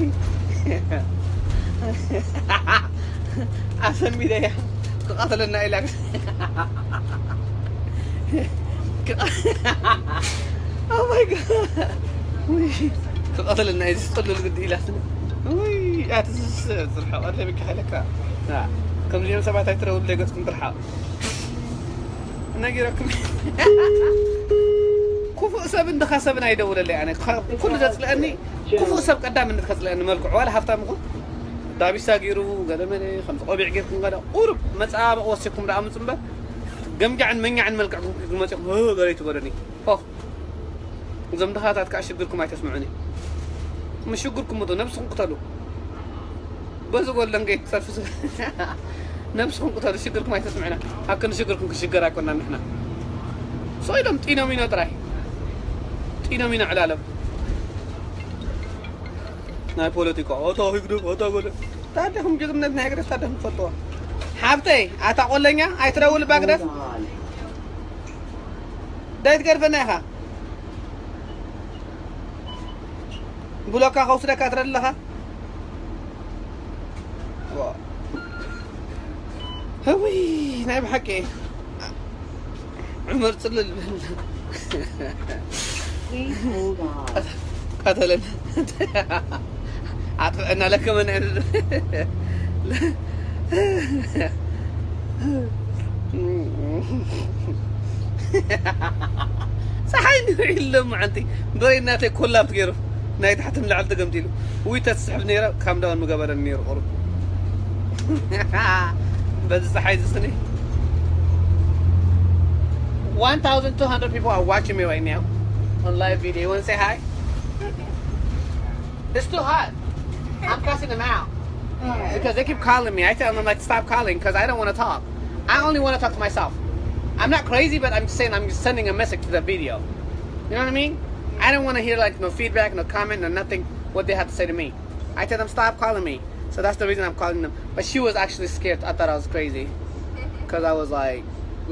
ኣሰንቢዳ እያ ክቐትለና ኢላ። Oh my God። ውይ፣ ክቐትለና እዩ ዝስጥልል ግዲ ኢላትኒ። ውይ፣ ኣቲ ዝስ-፣ ዝርሓቕ ኣለ ብካ ኢለካ። ና፣ ከምዚኦም ሰባት ኣይትረውለይ ገጽኩም ትርሓቕ። ነጊረኩም። ክፉእ ሰብን ድኻ ሰብን ኣይደውለለይ ኣነ። ከ-፣ ኩሉ ዘጽልአኒ፣ ክፉእ ሰብ ቀዳምነት ከጽልአኒ መልክዑ። ዋላ ሃብታም ይኹን፣ ዳቢሳ ገይሩ፣ ገለ መለ፣ ከምዚ ቆቢዕ ገይርኩም ገለ፣ ቁሩብ መጸባበቒ ወሲኹም ደኣ ምጹ እምበር፣ ገምጃዕን መኛዕን መልክዕኩም ክትመጽኹም፣ ህ፣ ገለ ይትበሉኒ። ሆ። እዞም ድኻታት ከኣ ሽግርኩም ኣይተስምዑኒ። ምስ ሽግርኩም ምዶ ነብስኹም ቅተሉ። በዚ ጎል ለንገይ ትጸርፉ ስ-፣ ነብስኹም ቅተሉ፣ ሽግርኩም ኣይተስምዑና። ኣብ ክንዲ ሽግርኩም ክሽገር ኣይኮናን ንሕና። ሶ ኢሎም ጢኖሚኖ ጥራይ። ጢኖሚኖ ዕላለም። ናይ ፖለቲካ፣ ኦቶ ህግደፍ፣ ኦቶ ጎለ። ታዲኹም ጅግነት ናይ ህግደፍ ታዲኹም ትፈልጥዎ። ሓብተይ፣ ኣታ ቆለኛ፣ ኣይትደውል ባግደፍ። ዳይት ገርፈና ኢኻ። ብሎካ ከውስደካ ትረለኻ። ዋ። ህውይ፣ ናይ ብሓቂ ዑመር ጽልል በል። Please hold on. ቀተለና። ኣጥፍአና ለከመን ጸሓይ ንውዒሉ ሎማዓንቲ ብሬን ናተይ ኮላፕት ገይሩ ናይ ታሕቲ ንላዕሊ ተገምጢሉ። ውይ ተስሕብ ነይረ፣ ካም ዳውን ምገበረኒ ነይሩ ቁሩብ። በዚ ጸሓይ እዚ ስኒ። One thousand two hundred people are watching me right now on live video. You wanna say hi? It's too hot. I'm cussing them out. Because they keep calling me. I tell them, like, stop calling because I don't want to talk. I only want to talk to myself. I'm not crazy, but I'm just saying I'm just sending a message to the video. You know what I mean? I don't want to hear, like, no feedback, no comment, no nothing, what they have to say to me. I tell them, stop calling me. So that's the reason I'm calling them. But she was actually scared. I thought I was crazy. Because I was, like,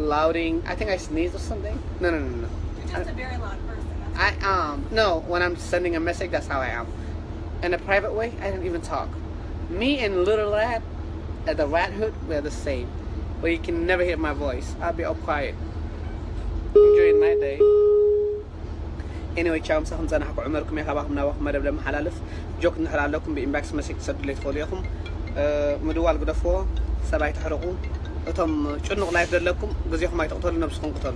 louding. I think I sneezed or something. No, no, no, no. You're just a very loud person. That's I, um, no, when I'm sending a message, that's how I am. In a private way, I don't even talk. Me and Little Rat at the Rat Hood, we're the same. But you can never hear my voice. I'll be all quiet. Enjoying my day. Anyway, ቻው፣ ምሳኹም ጸናሕኩ። ዑመርኩም እየ፣ ካባኹም ናባኹም መደብ ለመሓላልፍ። ጆክ እንድሕር ኣለኩም ብኢንባክስ መሴጅ ትሰዱለይ ትኽእሉ ኢኹም። እ፣ ምድዋል ግደፍዎ፣ ሰብ ኣይተሕርቑ። እቶም ጭኑቕ ላይፍ ዘለኩም ግዜኹም ኣይተቕተሉ፣ ነብስኹም ቅተሉ።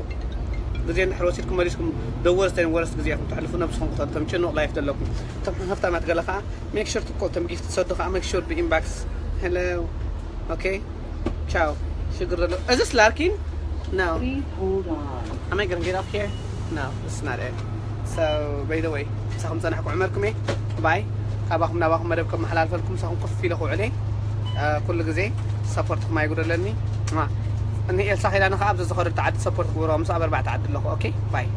ግዜ እንድሕር ወሲድኩም መሊስኩም ደወርስት ወረስት ግዜ ኢኹም ተሕልፉ፣ ነብስኹም ቅተሉ። እቶም ጭኑቕ ላይፍ ዘለኩም፣ እቶም ሃፍታማት ገለ ኸዓ ሜክ ሹር ትኮ-፣ እቶም ጊፍት ትሰዱ ኸዓ ሜክ ሹር ብኢንባክስ። ሄሎ። Okay. Ciao. ሽግር ዘሎ እዚ ስላርኪን? No. Please hold on. Am I gonna get off here? No, it's not it. So, by the way, ምሳኹም ጸናሕኩ ዕመርኩም እየ። ባይ። ካባኹም ናባኹም መደብ ከመሓላልፈልኩም ምሳኹም ኮፍ ኢለ ክውዕል እየ። ኩሉ ግዜ ሰፖርትኩም ኣይጉደለኒ። እኒ ኤልሳ ኪዳነ ከዓ ኣብዚ ዝኸዱ ተዓዲ ሰፖርት ግበሩ። ምስ ኣበርባዕ ተዓዲ ኣለኹ። ኦኬ፣ ባይ።